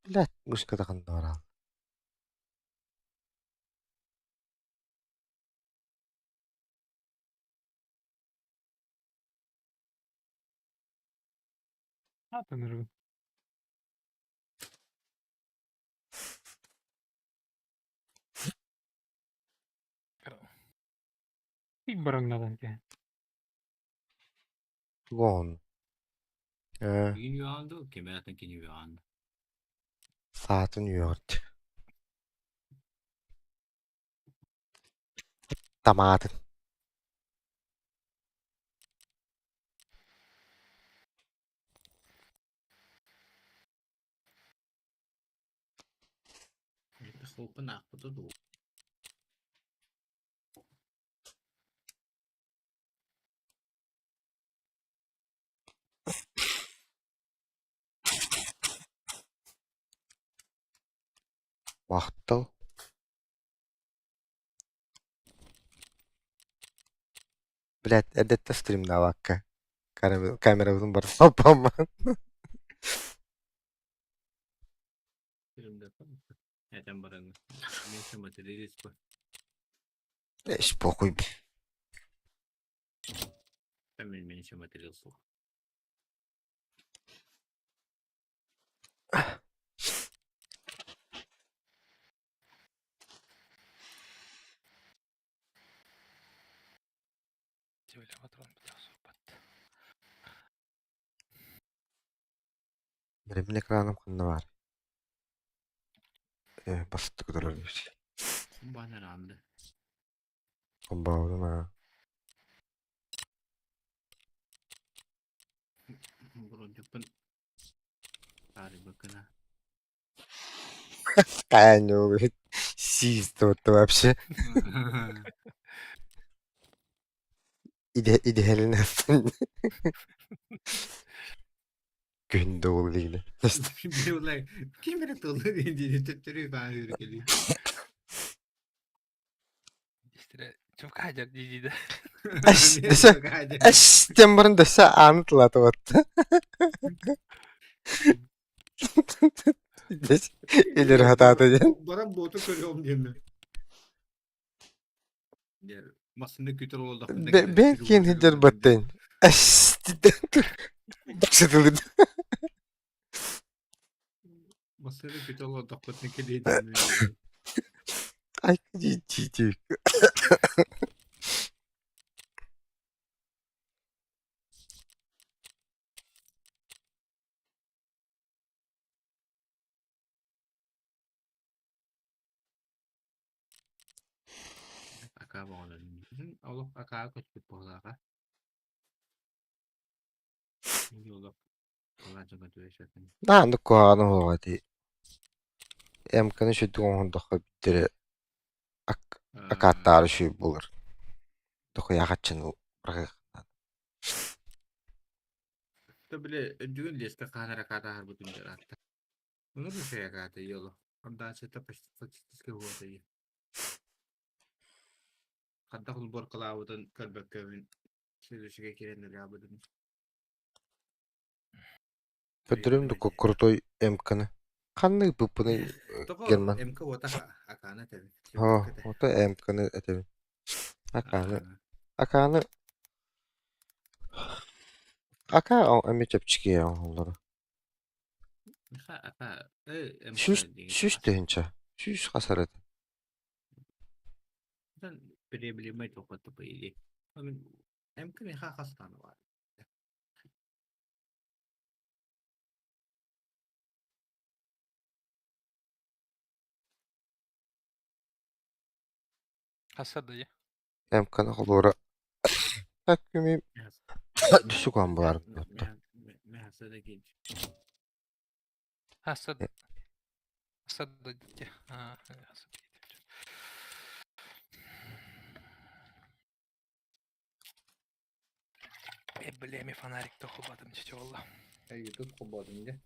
Блядь, мышката ханна бараал. Атынырбын. Бараҥнадан кэһэн. Вон. Э, Бүгүн үөҕэн дуу, кэмэратын кини үөҕэн. саатын үөҕүт. Тамаатын. Холпун аахпыта дуу? Махтал. Блядь, эрдэттэн стримнаабакка. Камерабытын барытын холбооммун. Этэн баран меньше материалист Эш, похуй. Там меньше материал суох. Мин экраным ханна баар? Э, бастык көрөр Баннер анды. Холбообутум аа. Вроде таарыйбаккына. Хайа Сиз-то вообще. Иде идэһэлин Күн дуол диилэ. Ким эрэ тыллар диэн төттөрү баары кэлии. Чука дьар дии да. Эш дэсэ эш диэн баран дэсэ ааны тылаатыбат. Дэс илер хатаата диэн. Баран буоту көрүөм диэмэ. Массыына күтэр олордохпуна Бэйэн киэн сылдьар баттайын. Эш Даксытылын. Массыына күтэ олордохпутуна кэлиэ диэмэ. Ай дии дии Акаа боҕонон олох акаа көспүт буоллаҕа. Олох Нааннык куһаҕаны уһуоҕа ити эмканы сүрдүк оҥордоххо бүтэрэ акааттаары үчүгэй буолар. Дохуйаахаччыны быраҕыахтаах. Били үрдүгүн лиэскэ хаһан эрэ акаатааһарбытын дьараатта. Ону да акаата йоло. Отдачата почти фактически уота Хантах уборкалаабытын көрбөккөбүн следующийгэ киирэн ылаабытым. Көрдөрүм да крутой эмканы. Ханнык ыппыппыный Тоҕо Герман? МК уота акаана этэбин. Оо, ото эмканы этэбин. Акааны. Акааны Ака эмиэ чэпчэки оҥоһуллара. Ака Сүүс сүүс тыһыынча. Сүүс хас эрэ. Проблема тоқоты по идее. МК меха хастан бар. Хаса да МК-ны холуора так күмү түсүкан булар. Хаса хаса да Э, бля, ми фонарик то хубатым чече болла. Ютуб хубатым де.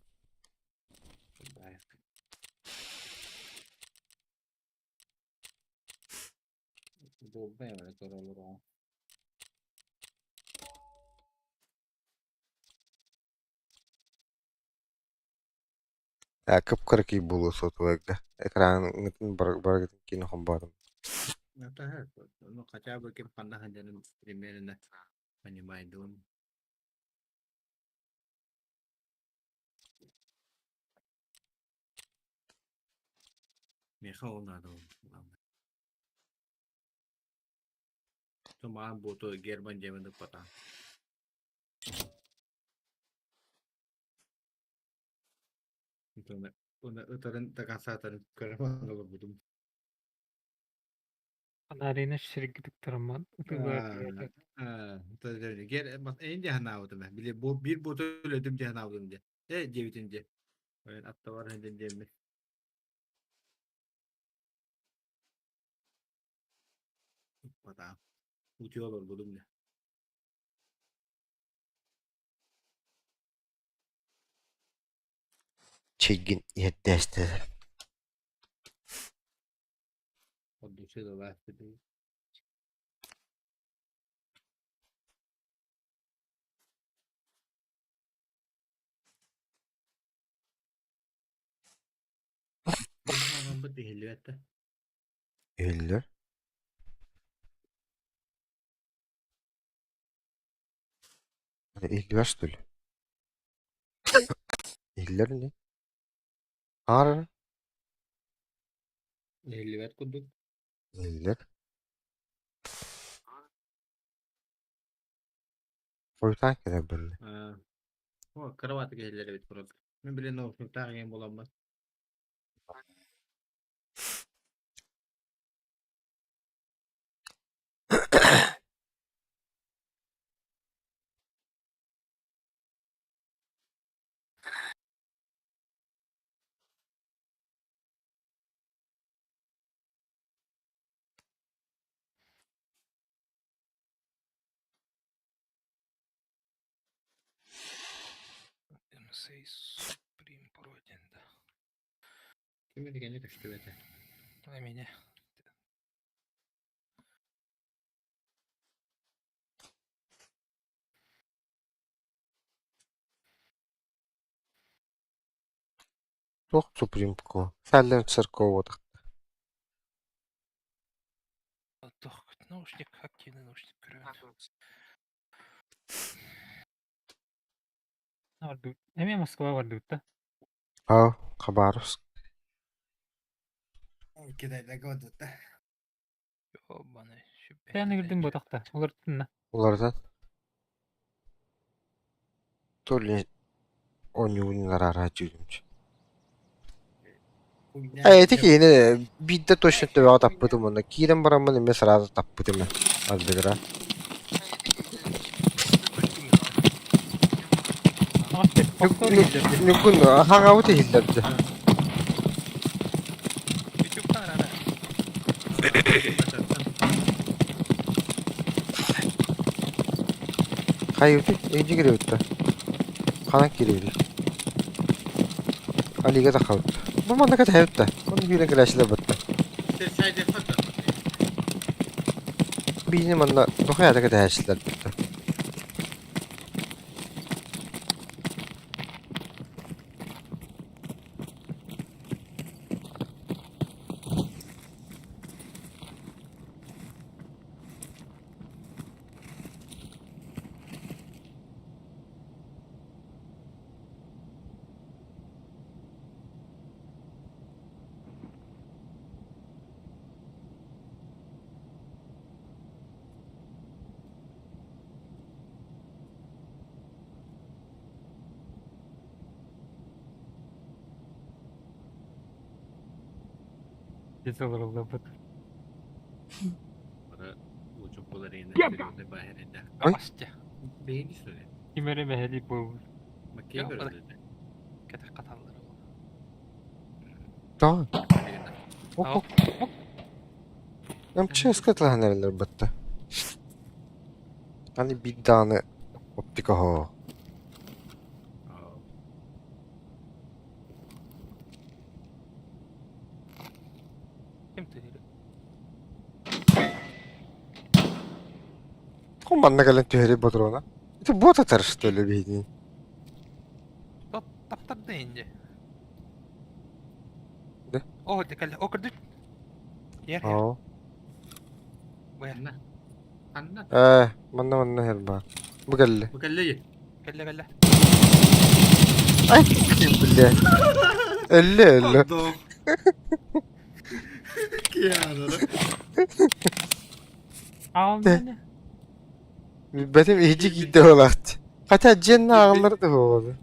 Кып-кыракый буолуо суотабайга экраҥҥытын барыгытын киин холбоотум Это ну хотя бы ким ханна сылдьарын примерно понимайдым. Миэхэ ол наада главное. Тумаан буоту Герман диэмэн ыппатаан. Уонна ытарын дакаастаатарын көрө олорбутум. Арина сиргэ тыктараммын ытыылаах Эн дии санаабытым ээ. Били биир буоту өлөдүм дии санаабытым дии. Э диэбитин дии. Аттабар сылдьан диэммин. Уппатаам. Утуйа олорбутум дии. Чэйгин иһэрдээстэ Иһиллэр. Иһиллибэт что ли? Иһиллэр ини. Аар Иһиллибэт курдук. Иһиллэр. Хойутаан кэлэр буолла. О, кроватка иһиллэр эбит просто. Мин билин наушниктаах игин буламмын. MC Supreme Pro диэн да. Ким итигэнэ көстүбэтэ. Эмиэ. Туох Supreme Ко? Silencer Ко буолбатах. Туох наушник, активный наушник көрөбүн. Эмиэ Москва бардыбыт да? Аа, Хабаровск. Китайдарга барбыт да. Ёбаный сүппэт. Тээн ыгырдыҥ буотахта, уларыттынна. Уларытан. То ли оонньуубун араара дьүүлүмчү. Э, ити киһини биирдэ точно төбөҕө таппытым уонна киирэн бараммын эмиэ сразу таппытым ээ ардыгыра. Ньукун хаҥабыт иһиллэрдэ. Ютубтан араара. Хайыты эйди кирэбитта. Ханан кирэбит. Алига тахабыт. Бу манна кэтэһэбит да. Маны күүрэн кэлээчилэр бытта. Биини манна дохуйата кэтэһээчилэр бытта. Дьэ олоруллубут. Ой. Бастя. Ким эрэ мэһэлиир буолбут. Кэтэх хаталлар ол. Тоҕо? Оп оп. МЧС-ка тылаһан эрэллэр батта. Аны биир даҕаны оптика оһоо. Ким тыһыыр? Тоҕо манна кэлэн түһэрий ботуруона? Ити бот атар что ли биһигини? Таптарды инде. О, кэллэ. О, көрдүт. Ер, ер. Оо. Бу Анна. Анна. Ээ, манна манна иһэр баар. Бу кэллэ. Бу кэллэ Кэллэ, кэллэ. Ай, бля. Өллө, өллө. Хот-дог. Кианара. Аҕам Билбэтим иһдьи киирдэ буолаахчы. Хотя дьиэннэ ааҕыллар да буолуо.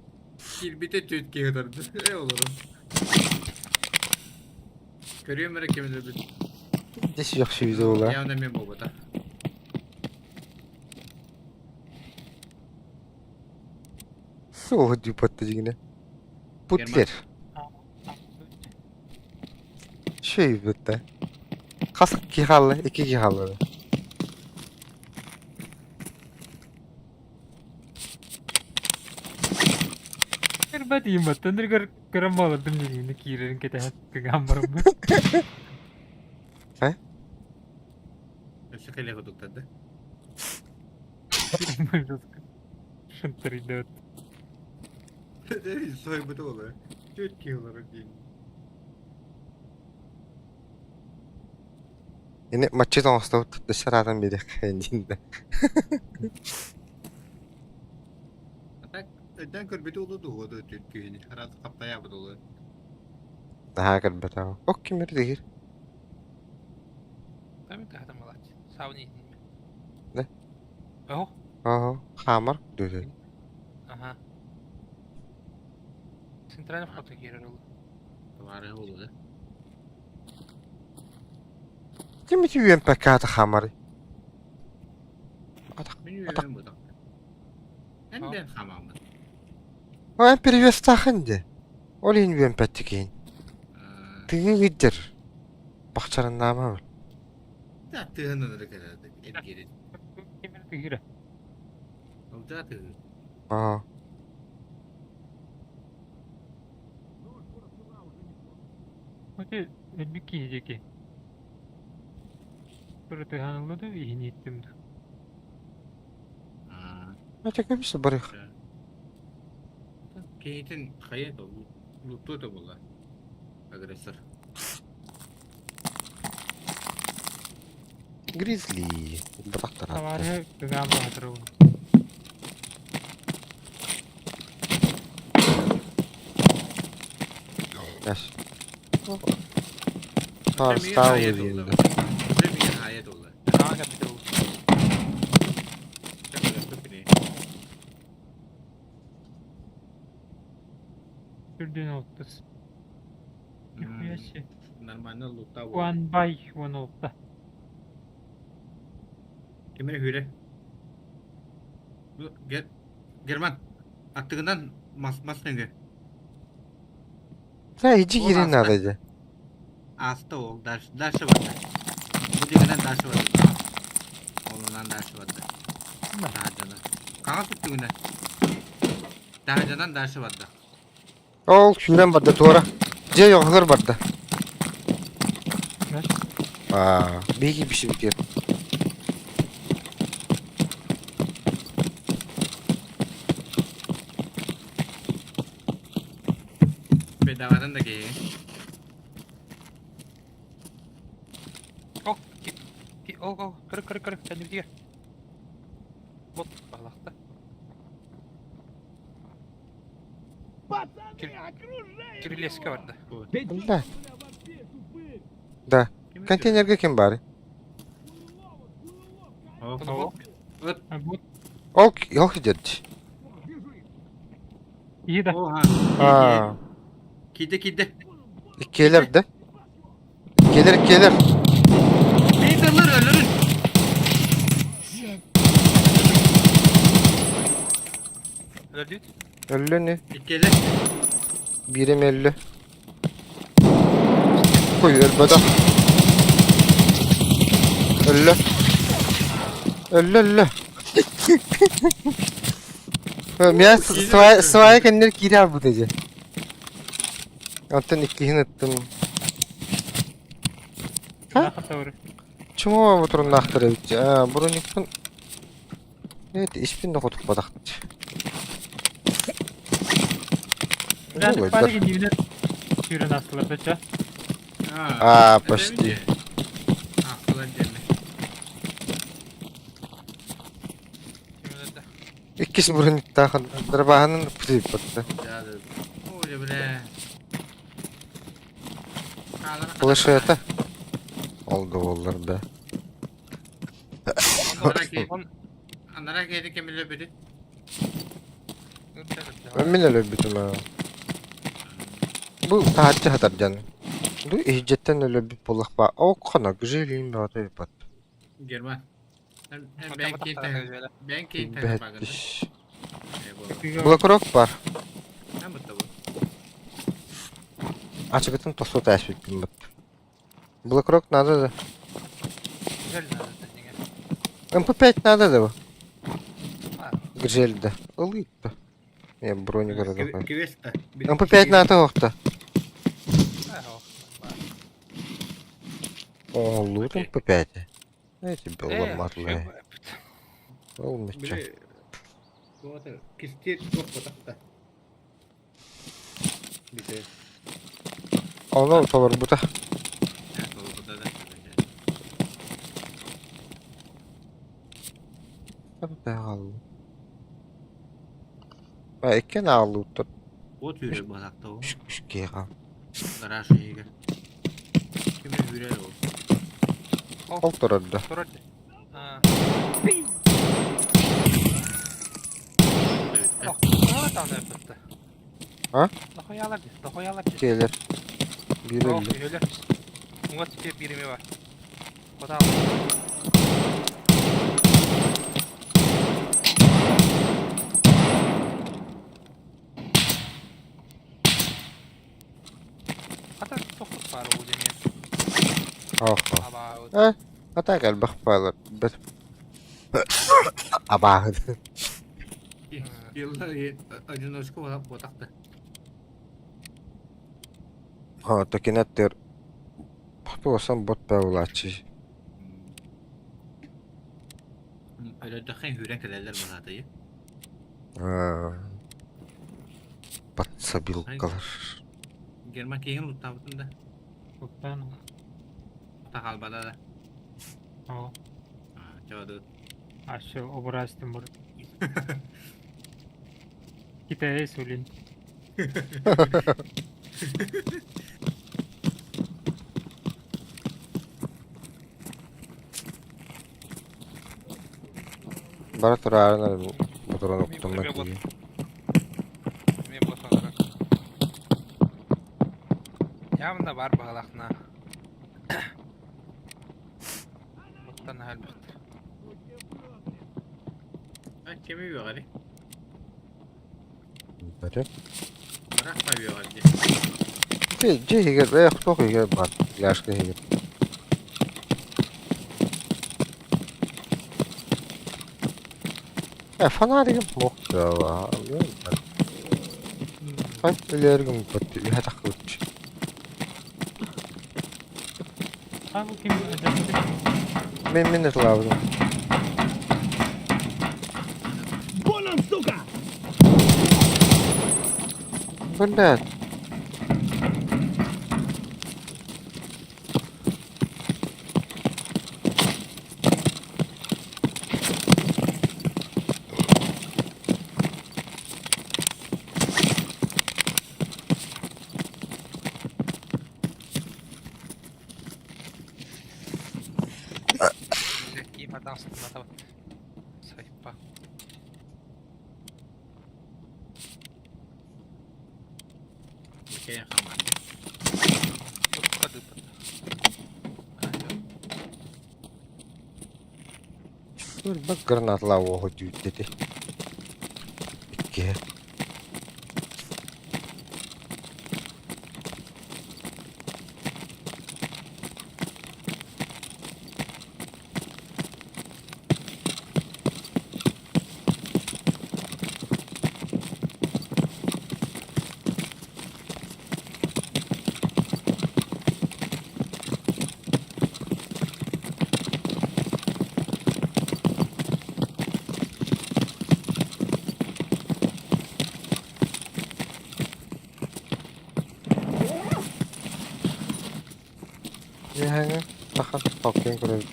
Киирбитэ түөт киһи ытарды. Э олорон. Көрүөм эрэ ким өлөрбүт. Дьэ сүөх сүүзэ буолаа. Явно мен буолбата. Суох дьуппатта дьиҥинэ. Путлер. Шөйбүттэ. Хас киһи хаалла? Икки киһи хаалла. Көрбөт ииматтан ныргар көрөн буолардым дьиҥинэ киирэрин кэтэһэн кыгаан бараммын. Э? Өссө кэлиэх курдуктар да. Шынтырыйдыбыт. Сойбута буолар. Түөт киһи олорор диэн. Ини маччыт оҥостобут өссө ыраатан биэриэххэ диэн да. А так өйдөөн көрбүтү улуу дуһуоду түөт киһини. Араас хаптайаабыт олор. Наһаа көрбөтөҕүм. Ок ким эрдигир? Там это малач. Сауни иһинме. Да? Оһо. Оһо, хаамар дүүтэ. Ага. Центральный вход киирэр ол. Товары олу да. Ким ити үөмпэккэ хаамарый? Атах. Мен Атах. үөрэн бутах. Эн бэйэн хаамааммын. О, эн перевестаахын дии. Ол иһин үөмпэттикиин. Тыгыы кыдьар. Бахчараннаама бул. Да тыһын ыныры кэлэр эргиирин. Кимир тыгыра. Ылдьаа тыһы. Аа. Оте өлбүт киһи диэки. Тура тыһаан ылла да иһин иһиттим да. Аа. Ача кемсе барых. Киһитин хайа да луттуо да буолла. Агрессор. Гризли. Бырахтара. Табаарыһы тыгаан баҕатырабын. Яс. Таар стау диэн. Миигин хаайа тулла. Аға капитал. Үрдүн олтус. Нихуя себе. Нормально лутта буолла. One by one олта. Кимире хүрэ. Герман. Аттыгынан мас мас нөҥүө. Та иджи киирин наада дьэ. Ааста ол дальше дальше барда. Бу дигэнэн дальше барда. Олунан дальше барда. Таһырдьанан. Хаҥас өттүгүнэн. Таһырдьанан дальше барда. Ол сүүрэн барда туора. Дьиэ йоҕугар барда. Аа, биһиги бишибитигэр. Бедаҕатын да киһи. О, ки, о, о, көрө, көрө, көрө, кэннибитигэр. Вот, баҕалаахта. Кириллеска барда. Да. Да. Контейнерге ким баар? О, Вот. Вот. Ол ол кидерди. Иһи да. Оха. Аа, Киирдэ киирдэ. иккиэлэр да. Иккиэлэр иккиэлэр. Бейдалар өлөрүн. Өлөрдүт. Өллөнү. Иккиэлэр. Биирим өллө. Куй өлбөтөх. Өллө. Өллө өллө. Мия свая кэннэр киирэ албыт эдьэ. Оттон иккиһин ыттым. Ха? Чума бутуруннаахтар эбит. Аа, броникпын Нет, испин да хотуппатахт. Палеги дивинен сүүрэн астылар да ча. А, почти. Иккис брониктаах дробаһынан путуйбатта. Флешета. Ол да буоллар да. Анара киһи кемиле бити. Мин өлөрбүтүм аа. Бу таһыччы сытар дьон. Бу иһдьэттэн өлөрбүт буоллахпа, ол хоног жилин бөҕөтө ыыппат. Герман. Бэттиш. Блокурок бар. Ачыгытын тосу тээспиппин бут. Блокурок надо да. МП5 надо да бу? Гжель да. Ылыйтта. Я броню көрө МП5 надо охта. О, лут МП5. Эти беломатлые. Ол мече. Ону толорбута. А иккен ааллууттар. От үрэр буолаахта ол. Үскиэҕэ. Гараж иһигэр. Ким үрэр ол? Ол турар да. Турар. А? Дохуялар дии, дохуялар дии. Келер. Биир Ох, өллө. үһүлэр. Уҥа түһэ биир эмиэ бар. Хотаал. Хата тохтут баар уу дэмиэ. Охо. Абаа. Э, ата элбэх баалар. Бэт. Абааһы. Yıllar одиночку буолатахта. Ха, такинаттер. Туосан бот баулааччы. Өлөрдөххө үүрэн кэлэллэр баһаатайы. Подсобилкалар. Герман киһин луттаабытын да. Луттаан. Тахалбада да. О. Чоду. А все, образтым бар. Китае сулин. Бара тураарын буturан уктуммат дии. Эмиэ ботанара. Явно бар баҕалаахна. Буттан элбэхтэр. Кими үөҕэри? Бары. Бырахпа үөҕэр дии. Дьиэ иһигэр, э, туох иһигэр бар, пляжка иһигэр. Э, фонаригым суох даа. Өлөргүм үһэ таххыбыт. А бу ким Мен мен ытылаабытым. Блядь. Сайпа. Кэйэн хамаан. Бак гранатла оҕо дүүттэти. Иккиһэ. Үөһээҥҥэ тахан толкуйун көрөбүт.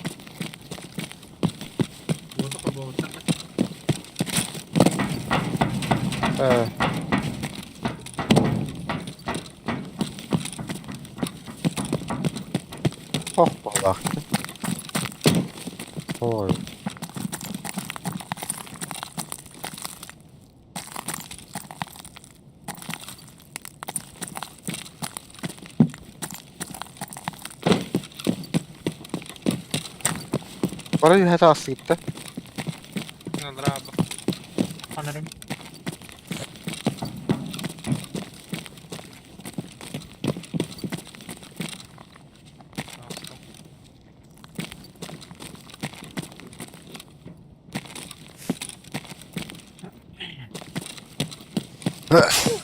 Уоту холбообуттар да. Ээ. Ох буоллаах. Ой. Бары үөһэ таҕыстыгыт да? Аллараа Sanırım. Таҕыстым.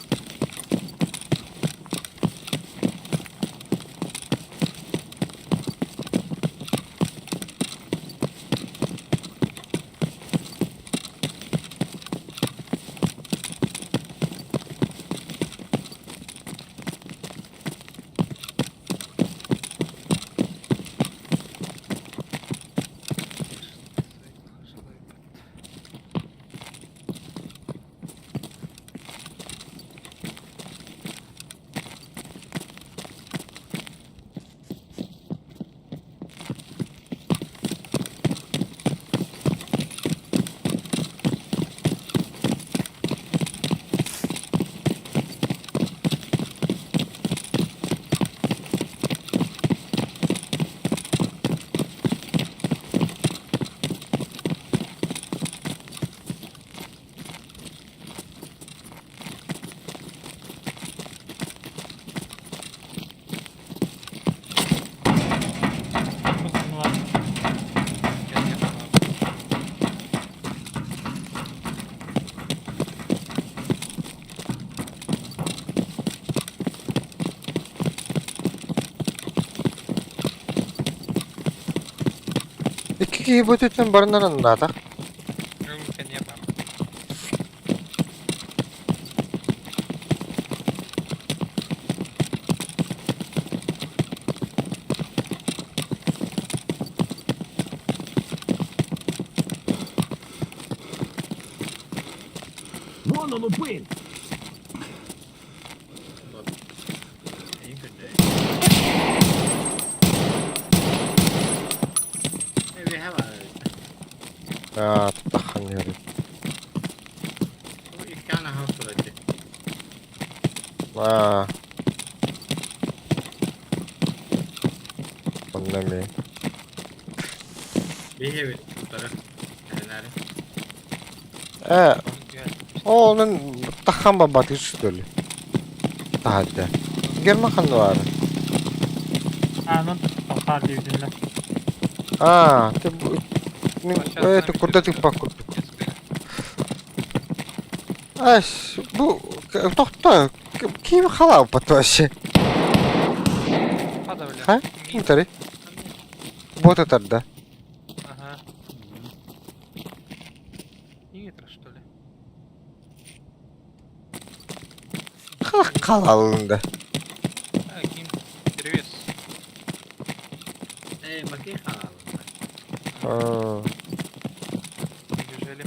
Çok var. Gel gel abi. Икки киһи бу өттүттэн барынар аннаатах. Yok kendi yapmam. Вон он, упырь! İyi kötü. Evi var. Аа, тахан иһэр. Bu iki tane house olacak. Аа. Онно эмиэ. Bir evi tutarı. Nerede? Ээ, Gel. ол онон тахан бабатыыр сүтөлү. Таһырдьа. Герман ханна баара? Anın topar diye Аа, ты бу мин Aşağısına ээ bir курда sürü тыппак курдук. Kes beni. Ась, бу тохто ким халааппат вообще? Hadi öyle. Ха? Ким тари? Бот тарда. Ага. Нитро, что ли? Халах халалында. А, ким? Сервис. Ee bakayım alalım. Аа. Бежали.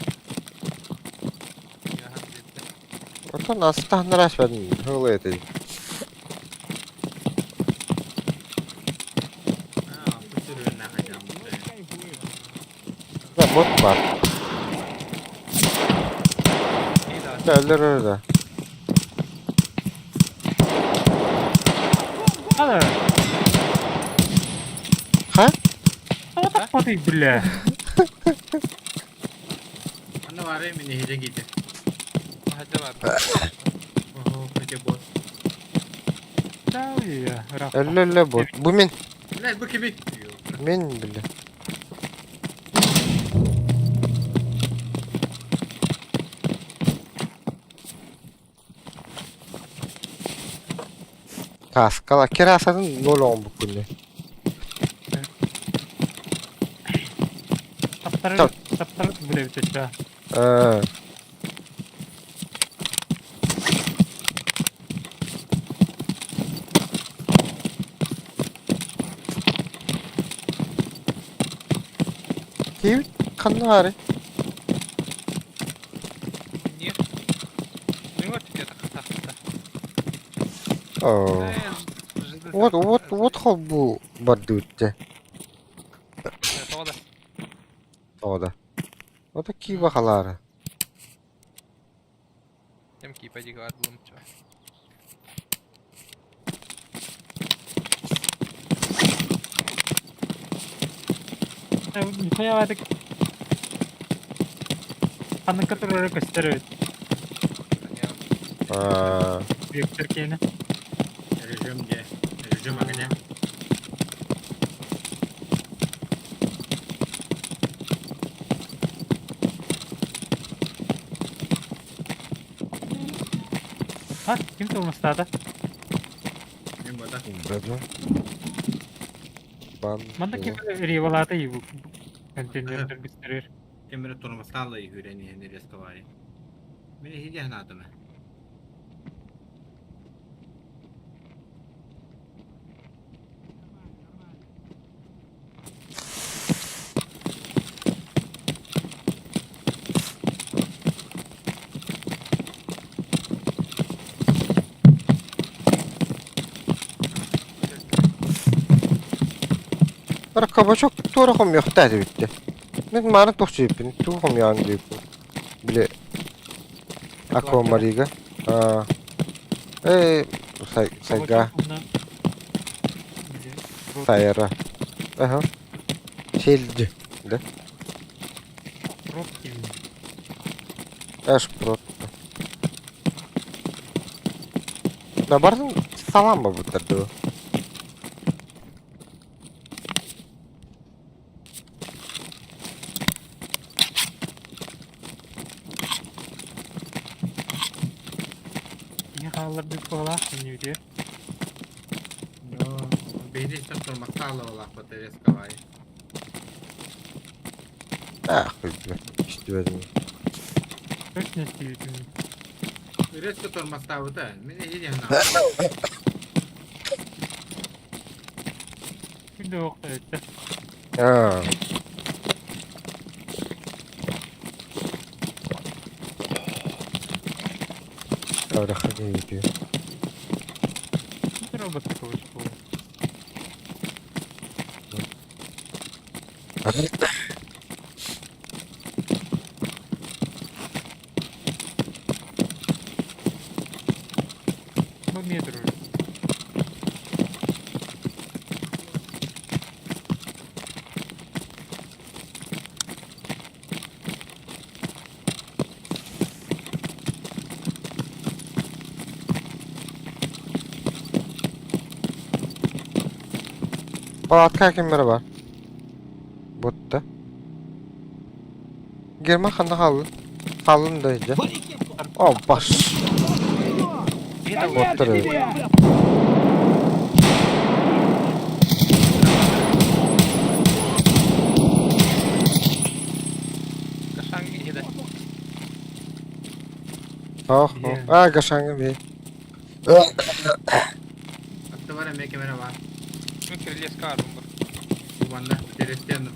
Я где-то. Оттон астахнараш бадын хылы эти. Ha bu tür ürünler hocam. Да, бот бар. İyi daha. Өлөр да. Hadi. Ха? Тоғытып қотый біле. Anne var ya mini hece gidi. Hadi var. Oho koca bot. Өллө бот. Бу мен Ne bu kimi? мен биле. Каскала керасатын нол он бу күнү. Таптары таптары біле бітеді. Э. Киһибит ханна баарый? Нет. Ну вот тебе так. Оо. Вот, вот, вот холбуу бардыбыт дьэ. Тоҕо да. Тоҕо да. Ото кииба халаара. Кем киипа диги баар булум чуо. Нихуя Ханнык турары көстөр эбит. Аа, Вектор киэнэ. Режим где? Режим огня. Ха, ким тылмастаата? Мин бота. бөдө. Бан. Манна ким револата ибу контейнердер бистерер. Ким эрэ тормозтаала иһүүрэн иһэн резко Мин иһи ханаатым. Бара кабачок туора хомуйахтаа эбиттэ. Мен мааны туох сиэппин, тугу хомуйаҕын диэбиппин. Били Аквамарига. Аа. Э, сайга, сайра. Аха. Сельдь, да? Пробки. Аж прот. Да бардын салам ба буттар дуо. Не хаалларбыт буолаах иннибитигэр. Биһиги истэн тормозтаала олаахпыт резко Ах, билбэт. Истибэтим. Точно истибитим. Резко тормозтаабыта. Мин иһи ханаатым. Күн да оқ өттө. Аа. Арахы киһи. Робот такого школы. Бу метр уже. Палатка киммere бар. Бутта. Герман ханна хааллын. Хааллын да дьэ. О, бас. Боттар эбит. Кашанг иһидэ. Ох, ох. Аа, гашаңы би. Аттыбар эмиэ ким эрэ баар. Мин кирилиэскэ аарбын бу. Манна терестен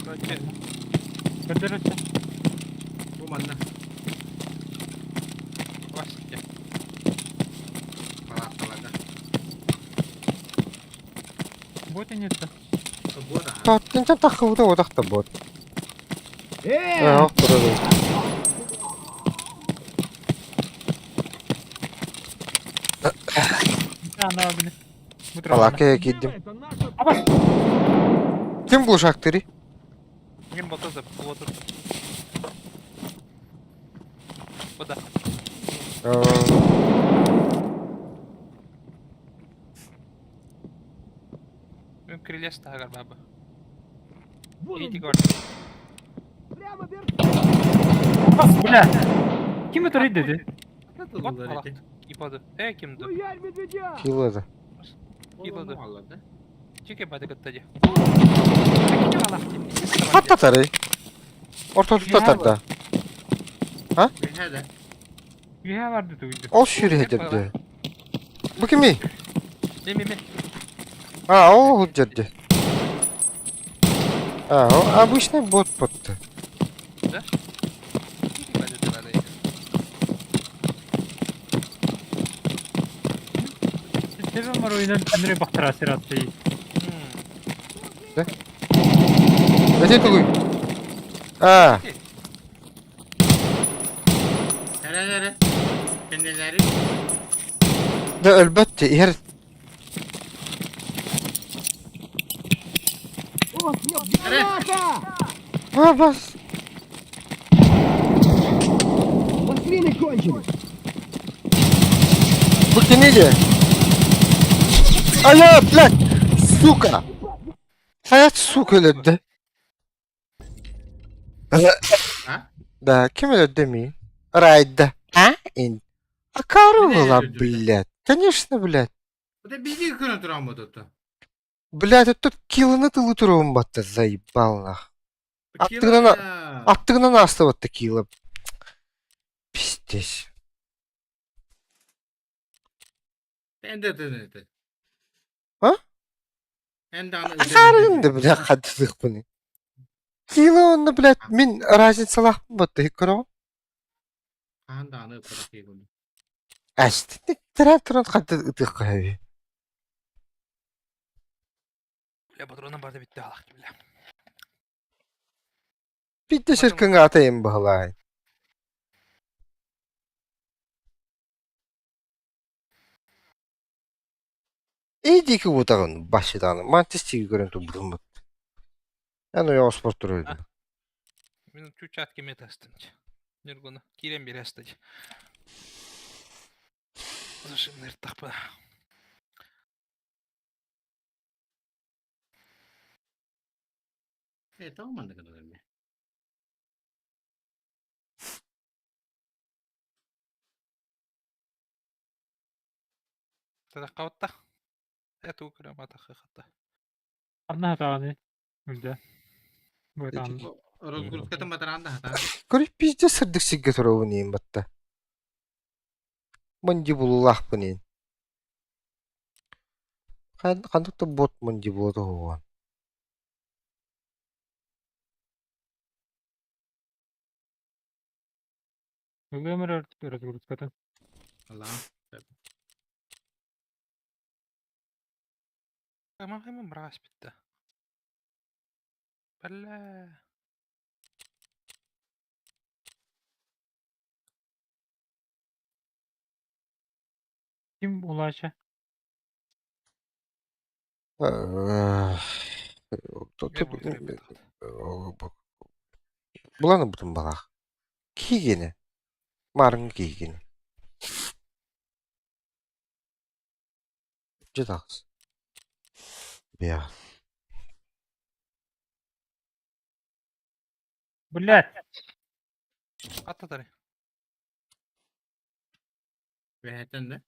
Короче, Көрдөрөттө. бу манна Вася. палаткаларга. Вот и нет. Бу да. Таттын тахыбыта отахта бот. Аа, ох, турар. Ана бини. Палатка киирдим. Аба. Ким глушактырый? Мин ботозып, отурдум. Бу да. Аа. Мин кирилиэс таһыгар баба. Иди көрдүм. Бас, бля. Ким это деди? Вот палат. Ипады. Э, кимди? Килады. Килады. Аллады. Чеке бады кытта ди. Хатта тарый. Ортотута тарда. Биһэ да. Үйэ барды туйду. Ол сүүрүһэ Бу кимий? Ми ми ми. Аа, ол худдерди. А, о, обычный бот потты. Да? Ситтебем бар ойынан түннere бақтыра сиратты. Да? Это тугуй. А, Эрэ эрэ. Кэннилэри. да өлбөт иһэр Эрэ. А, бас. Маслины кончились! Букинили. Алло, блядь, сука. Hayat сука өлөрдө. А? Да, ким өлөрдө ми? Райда. А? Ин. А корова, Мин өлөрдүм. блядь. Конечно, блядь. Это биһиги көрөн туран бототто. Блядь, это киланы тылы туругун батта, заебал нах. Аттыгынан аттыгынан ааста батта кила. Пиздец. Энде төнөтө. А? Энде аны Харында, блядь, хаддыхпын. Кила онно, блядь, мин разницалаахпын батта, көрөҕүн? Хаан аны пырахыгын. Астык туран туран хадды ытыахха сөбүй. Бля, патроным барды битте алах бля. Биирдэ сиркыҥ аатайын баһылаай. Эдики утаҕын башыдааны мантис тиги көрөн турбутум Эн ойоҕоспор туруйдум. Мин чучат кеме тастым. Нюргуна кирен бересті. Зашимнер тахпа. Э, тоҕо маннык гынар эмиэ? Тадаққабытта. Эту кырамата хыхата. Анна хатааны. Үлдэ. Бытаан. Разгрузкатын батараан да хата. Көрү пиздец сырдык сиргэ туруобун иин батта. Мандибулулаахпын иин. Ханнык да бот мандибула туһугун. Ылыамыр разгрузкатын. Аллах. Ama hemen браас битте. Бля. Ким улаша? Буланы бутун балах. Кигини. Марын кигини. Дьэ таҕыс. Бля. Блядь. Аттатары. Бэһэтэн да.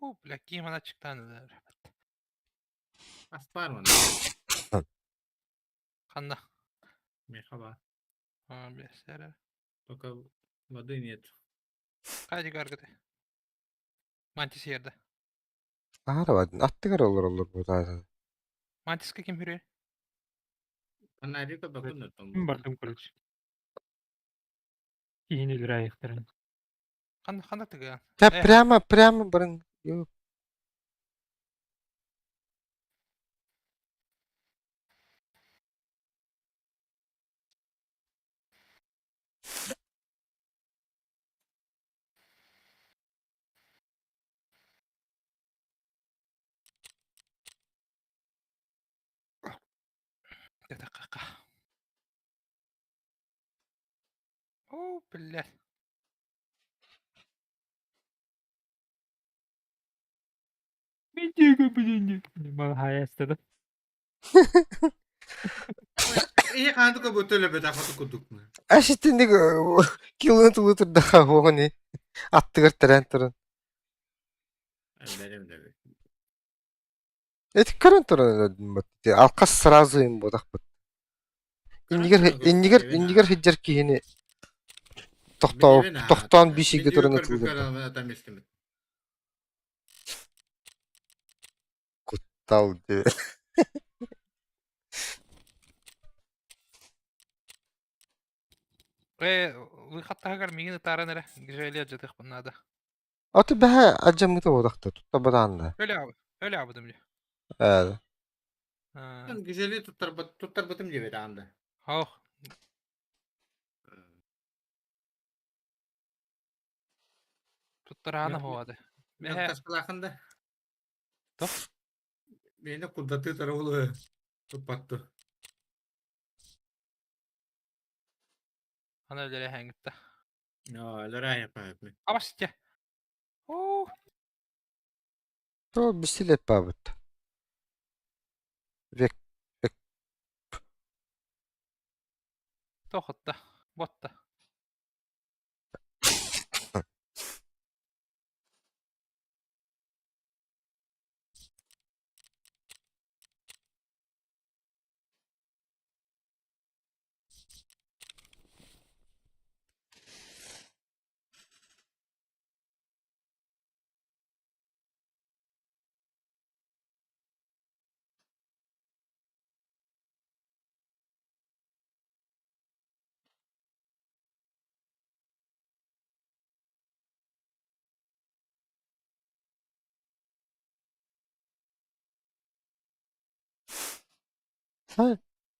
О, бля, ким ана чыктан. Ас бар мана. Ханна. Мехаба. А, бля, сера. Только воды нет. Қайда гаргыты? Мантис ерді. Аара аттыгар олороллор бу Мантиска ким хүрер? Фонарика бакын там. Ким бардым короче. Киһини өлөр Ханна ханна тыган. Да прямо прямо барын. Yok. Дакка. О, бля. Мага Ийэ хаантыка бөтөлө бөтө хатı кудук. Ашитинник килоны тулутурдаха хуони аттыгар тэрэн туран. Берем да. Эти көрөн туран алкас сразу им бодах бут. Иннигер иннигер иннигер хиджер киһини тохтоо тохтоон бишиге туран ытылдыр. Тал дии. Э, выход таһыгар миигин ытааран эрэ, Гжелия дьатыахпын наада. Аты бэһэ адьаммыта буолахта тутта бараанна. Өлө өлө абыдым дии. Ээ. Гжели туттарбыт туттарбытым диэбит аанда. Ох. Туттараана хоады. Бэһэ. Таскалаахын да. Тох. Мені курдаты тарабылы туппатту. Аны өлөрө No, өлөрө Абасте. Оо. То бистилет бабыт. Век век Тохотта. Ботта.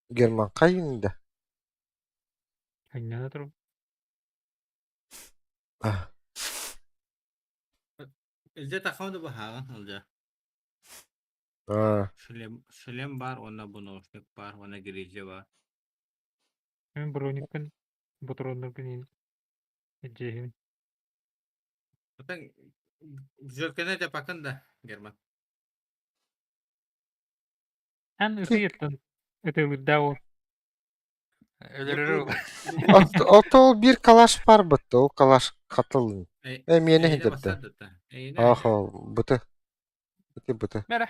Герман хайында. Ханнана туру. А. Илдьэ таххамды баһааҕын ылдьа. А. Шлем, шлем бар, уонна боношник бар, уонна гризли бар. Мен броникпын, ботроннорбун иин. Дьиэһин. Отон жөркене дьапакын да, Герман. Эн ытыйыттан ытылырда ол. Өлөрөр. Ото бир калаш бар бытты, ол калаш катылын. Э, миэнэ хинтерде. Ахо, быты. Быты быты. Мере.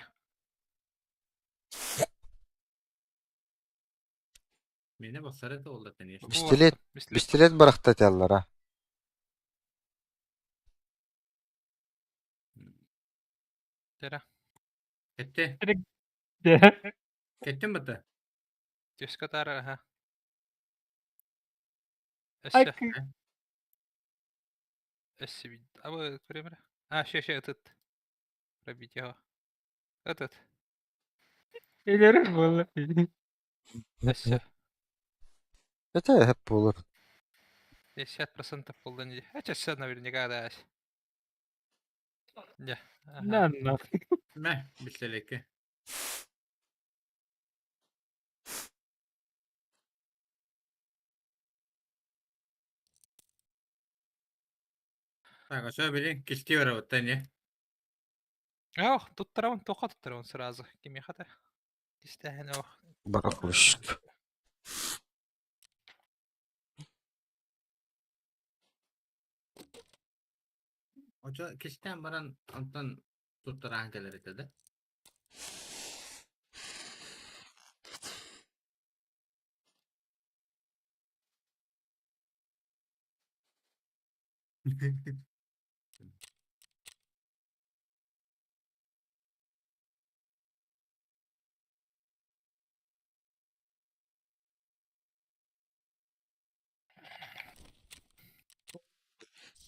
Мені басар это ол да конечно. Пистолет, пистолет барахта эталлара. Тера. Кетти. Кеттин быты. Түскө тара, аха. Өссө. Өссө бит. Абы көрөмөр. А, ще ще этот. Пробить его. Этот. Өлөрөр буолла. Өссө. Это хеп болur. 50% полдан. А сейчас наверняка да. Не. На нахуй. Мэ, бистелекке. Так, а что, блин, кисти барабыттан не? Ох, туттарабын, тоқа туттарабын сразу. Кими хата. Кистәһен ох. Барахлыш. Очо кистен баран онтон туттараан кэлэр этэ да?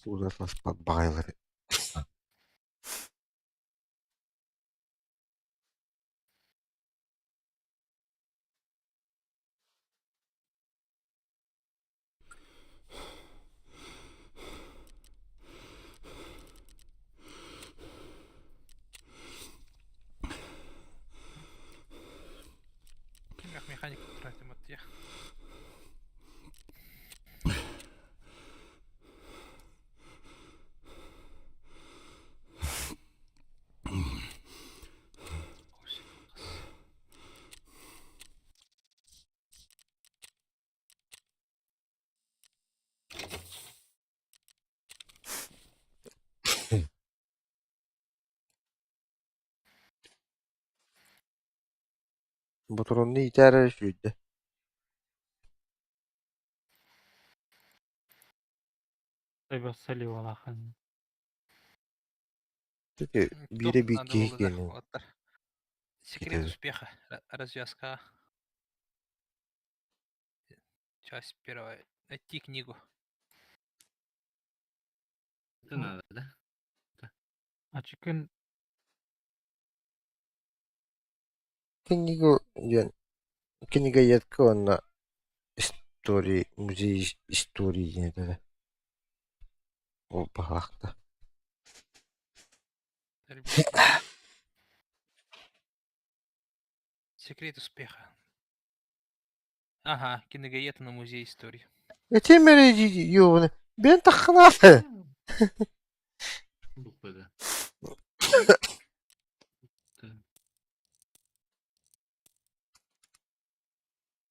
Узатласпат бағайлар. Кимях механик тратим от тех. Ботуронну иитээр сүүрдэ. Тойбассали улахан. Тети биирэ биир киһи киэнин. Секрет успеха. Развязка. Часть первая. Найти книгу. Это надо, да? Ачыкын Книгу диэн кинигэйэтка уонна истории музей истории диэн этэ. Ол баһаахта. Секрет успеха. Ага, киногаета на музей истории. Этим эрэ ёбаны. Бен тахханааты. Буквада.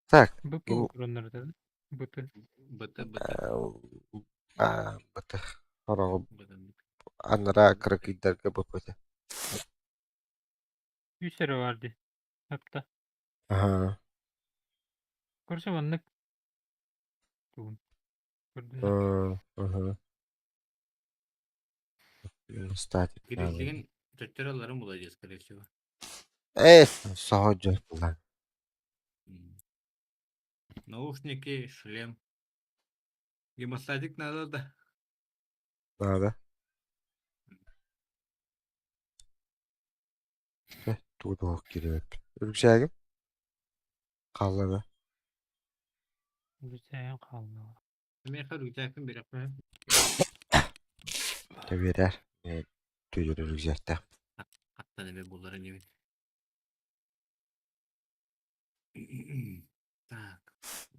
Так. Б кураннар Быты. Быты, быты. Быты. Хороҕу анараа кыракыйдарга быппыта. Үс эрэ бар дии. Хапта. Аха. Көрсө маннык. Тугун. Көрдүн. Аха. Статик. Гризлигин төттөр алларын була скорее всего. Э, соһо булан. Наушники, шлем. Гемостатик надо, да? Надо. Тугу кириэп. Үрүксээгим? Хаалла да? Үрүксээгим хаалла. Миэхэ үрүксээкпин биэрэхпин. Дьэ биэрээр. Түөрү үрүксээктээх. Хаттан эбэ буллар инибин. Так,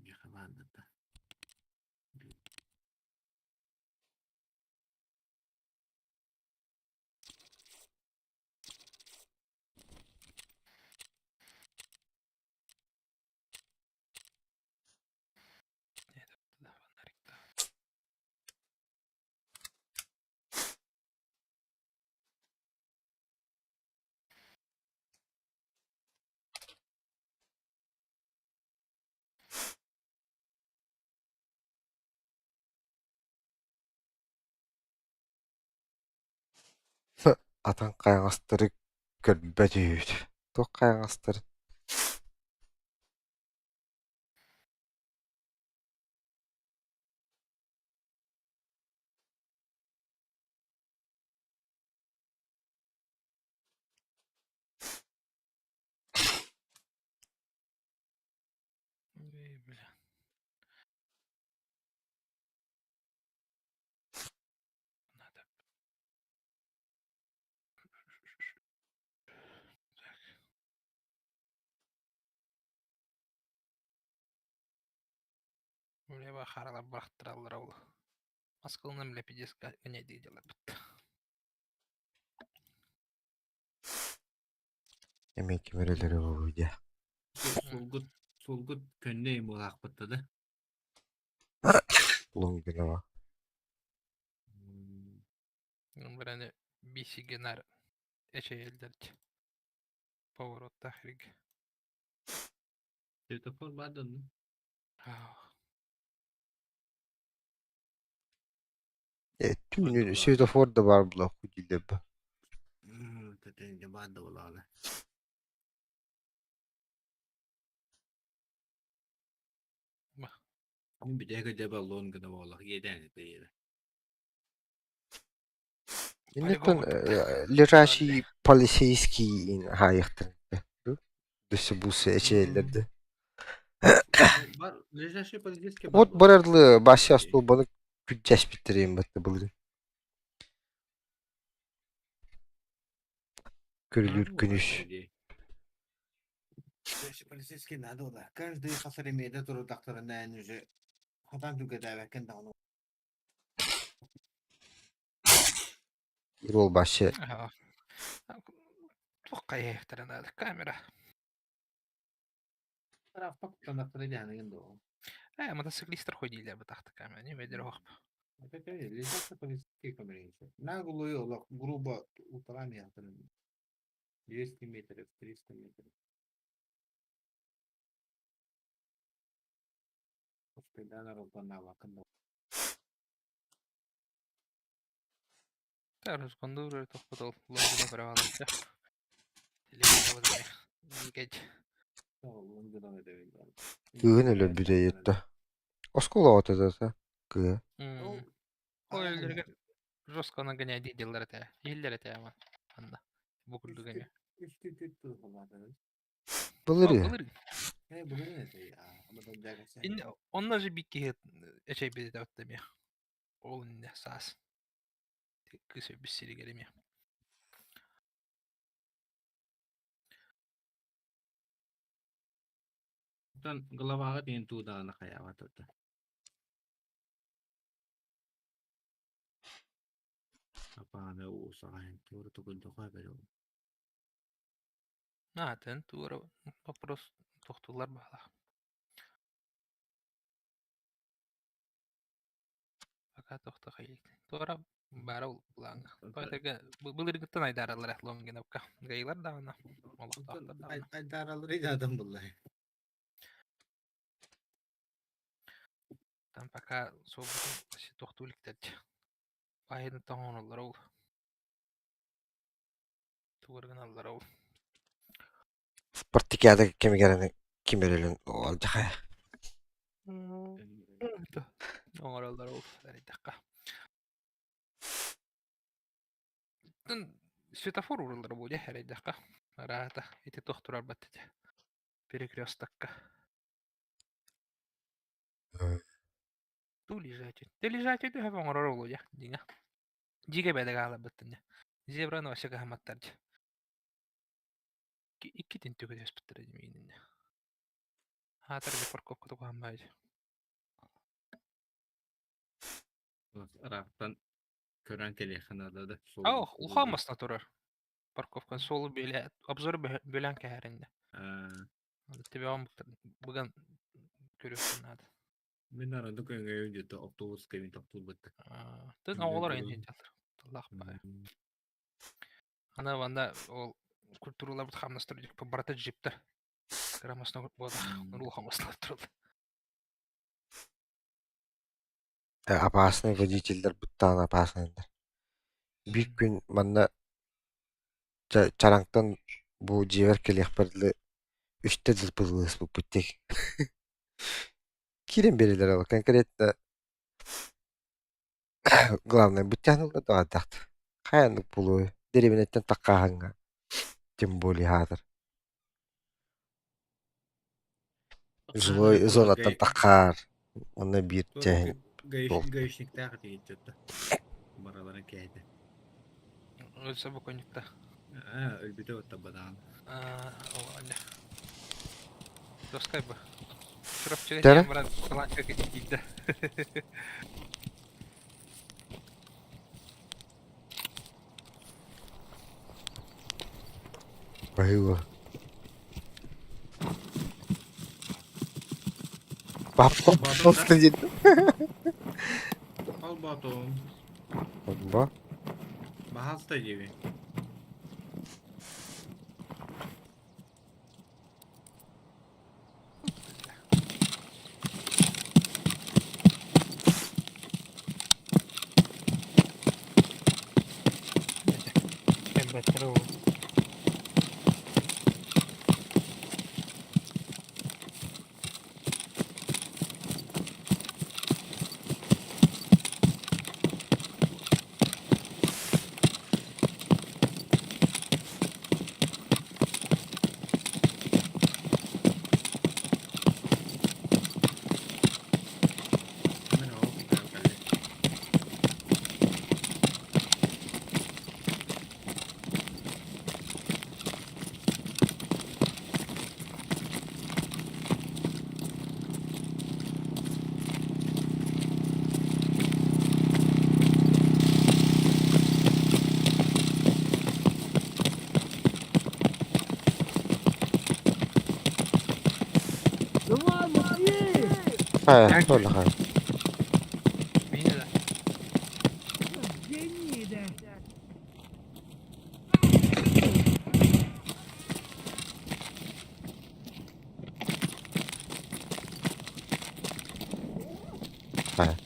миэхэ баанда да. Атын хайаҕастары көрбөт үһүбүт. Туох хайаҕастары? Эй, бля. Надо. Так. Бля, харалар бырахтыраллар ол. Маскалынан бля пиздец гоняй дела бытта. Эмиэ кимирэлэри буолуо дии. Сулгут, сулгут көннө буолаахпытта да. Лонгинова. Бираны бисигенар эчэйэллэрч. Повороттаах ириг. Светофор баар да онно? Түүнүн светофор да баар буолуох дииллэр бу. Тэтэ баар да буолаҕына. Мин бүтэһик өйдөбө лон гына буоллах иэдээн этэ. Иннеттэн лежачий полицейский хаайыахтарын Дөссө бусы эчэйэллэрдэ. Бар лежачий полицейский Вот барарлы Вася остуолбаны күддьэспиттэрин батты былырын. Көрүлүр күнүс. Лежачий полицейский надо да. Каждый хасар эмиэдэ турудахтарына эн уже хатан түгэдээбэккин даҕаны. Рол Вася Туох хайыахтара наада камера. Э, мотоциклистар ходили бытахта камера, не ведер охп. Наглую олох грубо утрами 200 метров, 300 метров. Тарус кондур тохпотол лонгуна правалыта. Телевизор. Кыыһын өлөрбүтэ ыйытта. Оскуола оҕото да кыыһа. Ол өлөргө жестко нагоняй дииллэр этэ. Иһиллэр этэ ама. Анна. Бу курдук эмиэ. Былырыын. Онно же бик киһи эчэйбит этэ эмиэ. Ол иннэ саас. Кыыс өлбүт сиригэр эмиэ. Оттон главаҕа диэн туу даҕаны хайаабат этэ. Апааны уусаҕайын туора тугуйдоҕо эбэрэ Атын туора вопрос тохтуулар баҕалаах. Пока тохто хайыт. Туора баара былааҥҥа. Тоҕо былыргыттан айдаараллара Лонгиновка. Гайлар даҕаны, олохтоохтор даҕаны. Айдаараллары даадан буллай. Там пока суолбутун вообще тохтуу иликтэр дии. Баайыны тоҥонуллар ол. Тугар гыналлар ол. Спартакиада кэмигэр аны ким эрэлин алдьахайа. Оҥороллор ол эрэйдэххэ. Светофор ууруллар буолуо эрэйдэххэ. Араата ити туох турарбат этэ. Перекрестокка. Ту лежачий. Ты лежачий түһэ оҥорор олуо дьэ дьиҥэ. Дьигэ бэдэ хааларбыттын дьэ. Зебраны вообще кыһамматтар дьэ. Иккитин түгүлэспиттэрэ дии миигиннэ. Аатар дьэ парковка тугуһан дьэ. Ыраахтан көрөн кэлиэххэ наада да. Оо, улахан масна турар. Парковкан суолу бэлэ обзор бөлөн кэһэриннэ. Тебеҕин быган көрүөххүн наада. Мин арады көҥөйүн дьүтэ автобус кэмин тохтуулбутта. Тын оҕолор эйин дьаллар. Тыллаах баайы. Аны ванда ол культураларбыт хамнастар барыта джиптер. Кырамасна буолах, нурлуха маслар турал. Опасный водителлэр буттаан опасныйдар. Биир күн манна Чараҥтан бу дьиэбэр кэлиэхпэр дылы үстэ дылбылыспыппыт дии. Киирэн биэрэллэр ол конкретно главное быттаан ылла даҕатахт. Хайаннык буолуой дэриэбинэттэн таххааһыҥҥа тем более аатыр. Жилой зонаттан таххаар уонна биир чээһин Гаишниктаах этигит бараларын кээһитэ. Өлсө боконньукта. Өлбүтэ оттабадаан. Доскай бу. Чурапчыга тиийэн баран каланча киирдэ. Баһыыба. Папа, пожалуйста, дед. Холботум. Ба. Баһаалта диэби. Кэлбэттэр ол. Мин ол кэлли. Давай, быстрее! Хайа, туолла Миинэ да. Гнида! Хайа.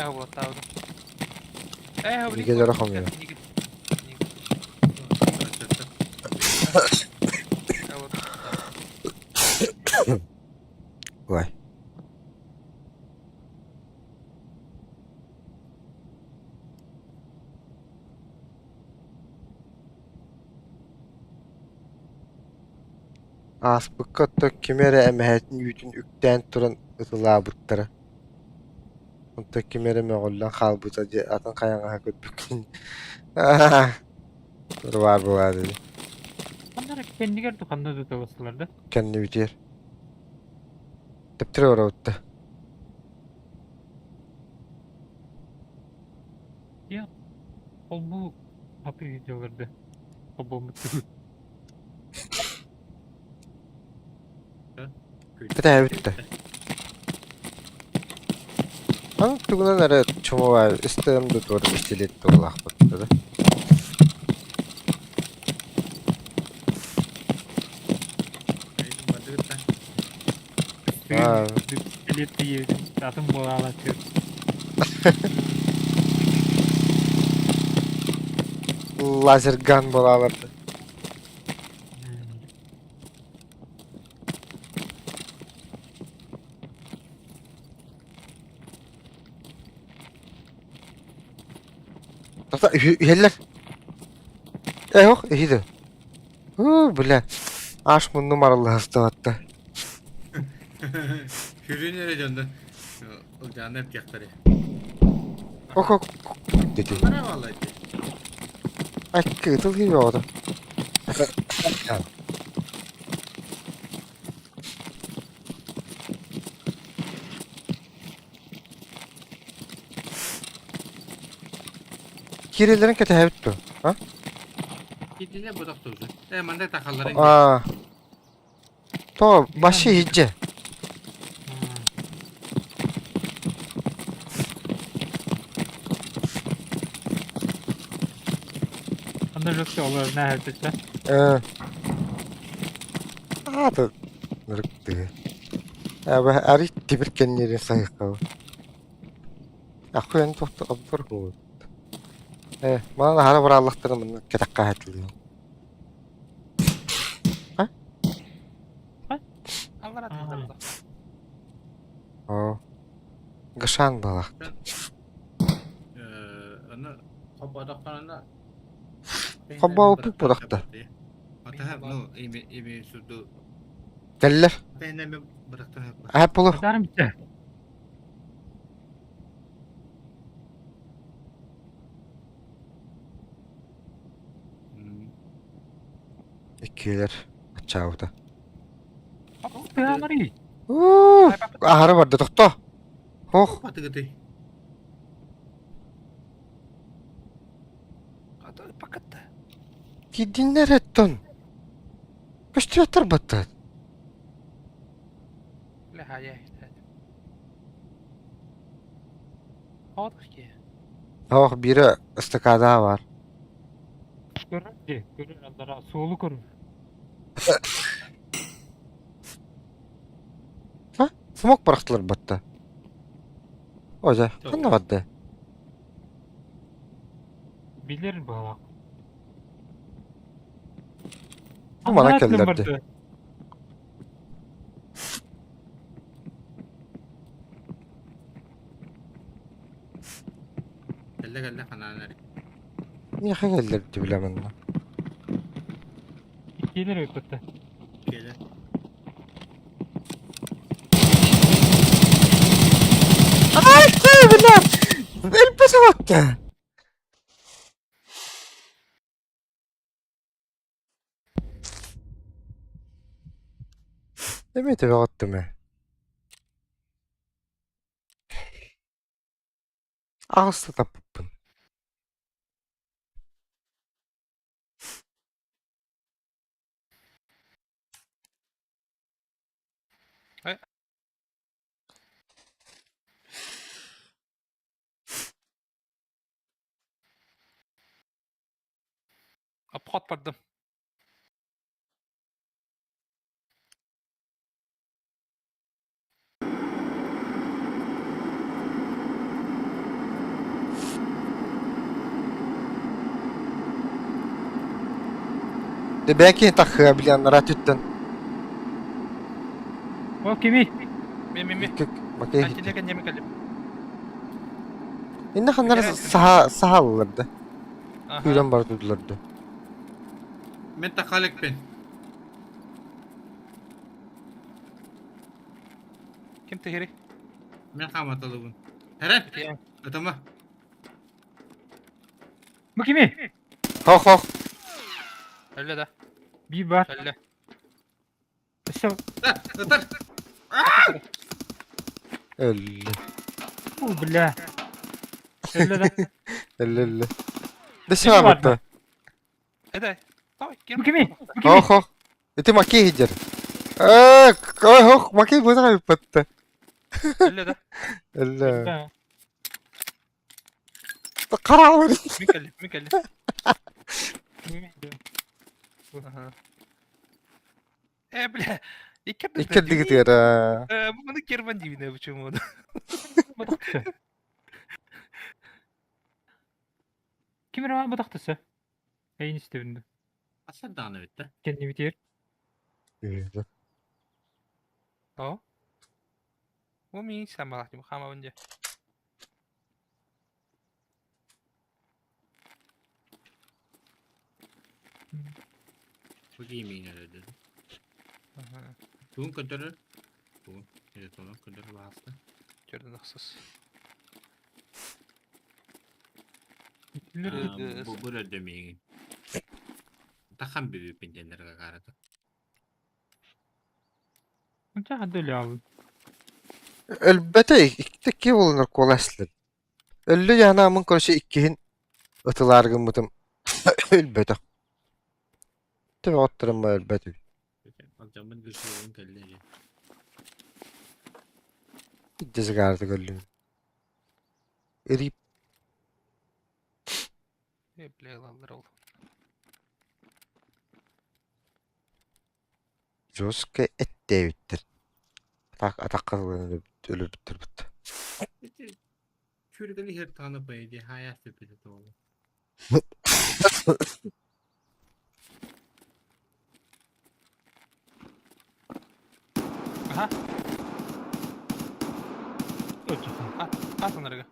Эһэ булаттаабытым. Эһэ блин. Нигелere хомуйар. Ой. Ааспыкка оттон ким эрэ эмэһэтин үүтүн үктээн туран ытылаабыттара. Онтон ким эрэ мөҕүллэн хаалбыта дьэ атын хайаҥаһа көрбүккүн баар буолаа дии. Ханна эрэ кэннигэр да ханна да табыстылар да. Кэннибитигэр. Тэптэрэ барабытта. Я холбуу хатыы дьалларды холбоммут Кэтээбит да. Аны тугунан эрэ чумовай истэрим да туора пистолет туолаахпыт да. Аа. Пистолет атын буолаалаччы. Лазерган буолааларды. Тахса иһэллэр. Э, ох, иһиди. Уу, бля. Аш муннум арыллаһастыбатта. Хүрүн эрэ дьонно ылдьааны эптиэхтэри. Ок, ок, дети. Бара валла ити. Аккы тыл киһи оҕото. Киирэллэрин кэтэһэбит дуо? А? Киирдилэр бодох туһу. Э, манда тахалларын. Аа. То баши иһдьэ. Анда жөкте олар нәһәтсә. Э. Ааты нырыктыы. Аба ари тибир кэннирин сайыккабы. Ахуян тохто обдор хуут. Э, манан аһара барааллахтарын мунна кэтэххэ хатылыам. Аллара тылларда. Оо. Гашан балах. Аны хоббодохторуна Хоббооппут бодохто. Атаһа, ну, ими ими суду. Кэллэр. Тэнэми бырахтан. Аһап булу. Дарым битте. Иккилэр аччаабыта. Тыамари. Уу, аһары барда тохто. Ох, Батыгыты. Пакатта. кидиннер эттон. Көстүөттөр баттат. Бля, хая. Отох ки. Ох, бире ыстакада бар. Көрөр ди, көрөр аллара суолу көрөр. Ха? Смок бырахтылар батта. Ожа, ханна барда? Билер балак. Бу мана келлерди. Кэллэ кэллэ ханаан эрэ. Миэхэ келлерди билэмин. Иккилер өтөттө. Кэлэ. Ай, бля! Элбэсе батта. Эме төбөҕөттүм ээ. Аҕыста таппыппын. Обход бардым. Дебэки тахыа билиэн ратүттэн. О, кими? Ми ми ми. Макей. Антине кэннеме кэллим. Инна ханнар саха сахалларды. Аха. Күйрен бар тудуларды. Мен тахалекпин. Ким тэһири? Мен хааматалыбын. Эрэн! Итиэн. Ытама. Бу кими? Хох хох. Өллө да. Bir бар. Өллө. Өссө Ытар! Өллө. бу бля. Өллө да. Өллө өллө. Дэсэ бабытта. Эдэ. Давай, Бу ким? кими? Бу кими? Хох хох. Ити макей хиджер. Э, хох макей буза бытты. Өллө да. Өллө. Да. Карабыр. Мин кэллим, мин кэллим. Кими? Аха. Э, бля. Икки Икки дигитер. Э, бу керман дивine почему? Бу Ким эрэ бу тахтысы? Эйин истебинди. Аса дааны битте. Кенни битер. О. Бу мин самалах дим хама бенде. Бу киймиин эрэ Аха. Тугун көрдөрөр? Тугун. Телефонун көрдөрөр баҕаста. Көрдөн ахсыс. Бу бу өрдө миигин. Тахан бүбүппүн диэннэргэ каарата. Унча хадды өлө Өлбөтө икки ки болунар коласлы. Өллө яна мын көрсө иккиһин ытылааргыммытым өлбөтө. Төбө оттарымма өлбөтү. Алдьаммын гүрсүгүн кэллэ дии. Дезгарды көрдүм. Рип Э, бля, лаллар ол. жестко эттээбиттер. Атак атакка өлөрбүттөр бут. Чүргели хер тааны бэйди хая сөпүтэ тоолу. Аха. Өчө. Атанарга.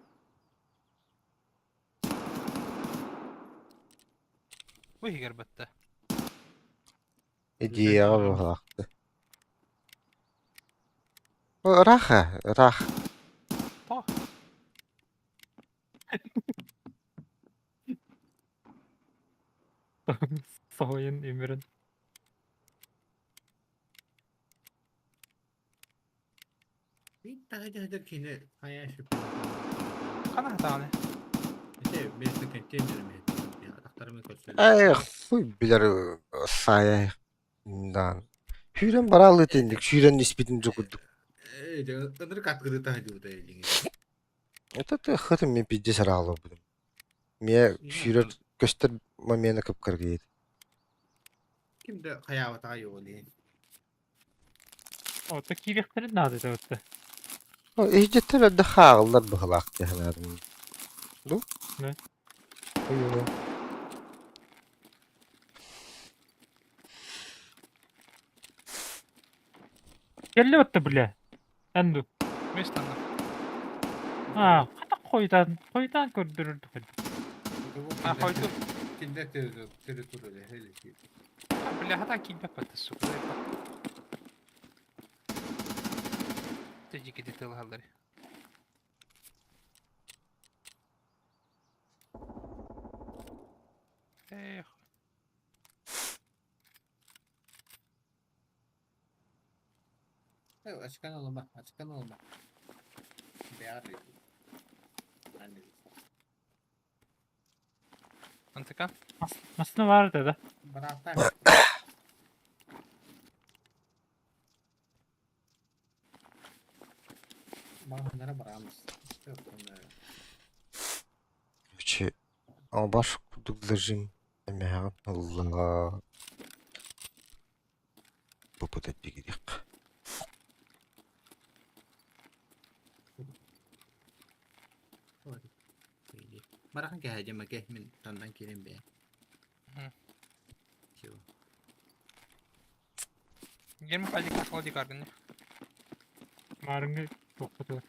Ой, хигер бетте. Идеяга бахлакты. Раха, рах. То. Соһуйун өмүрүн. Бит тахыдыр кини хая сөпүтэ. Кана хатааны. Ите бэсэ контейнер мэ. Атахтарымы көрсөлөр. Эх, хуй билер сая. Да. Хүрен баралы тендик, хүрен испитин жокурдук. Э, ыныр каткыды тахыдыр илиңи. Это ты хытым мен пизде саралы будум. Ме хүрен көстөр момента кып кыргыйт. Кимде хаябата йоли. Ото киирехтерин наада табытта. Эхжеттер өдө хаагылар быхылаак теханадым. Ду? Не. Ой, Келле батта бля. Энду. Местанна. А, хата койдан, койдан көрдүрүрдү. А, хойду. Кинде территория хели. Бля, хата кийбеп бетте, сука. Тежики детел халлари. Эх. Açıkan olma, açıkan olma. Бяр. Антыка. Масына бар да. Братан. Бағанара барамыз. Чи баш кудук зажим. Эмеһаҕын Алла. Бу дигидик. Барахан кэһэ дьэмэкэ мин тандан киирэн бэйэ. Мгм. Всё. Герман файлик холодик аргыны. Маарыҥҥы туохпутугар.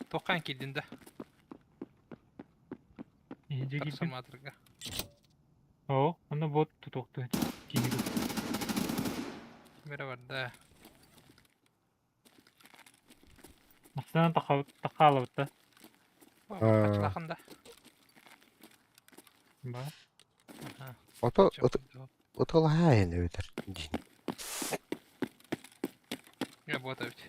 Туоххаан киирдин да? Иһдьэ киирдим. Таксометрга. Оо, онно бот тутуохту киһи Ким эрэ барда. Махсынан тахаалабыт да. Хачылахан да. Ба. Ото отолаһаайын эбэтэр дьин. Я вот ведь.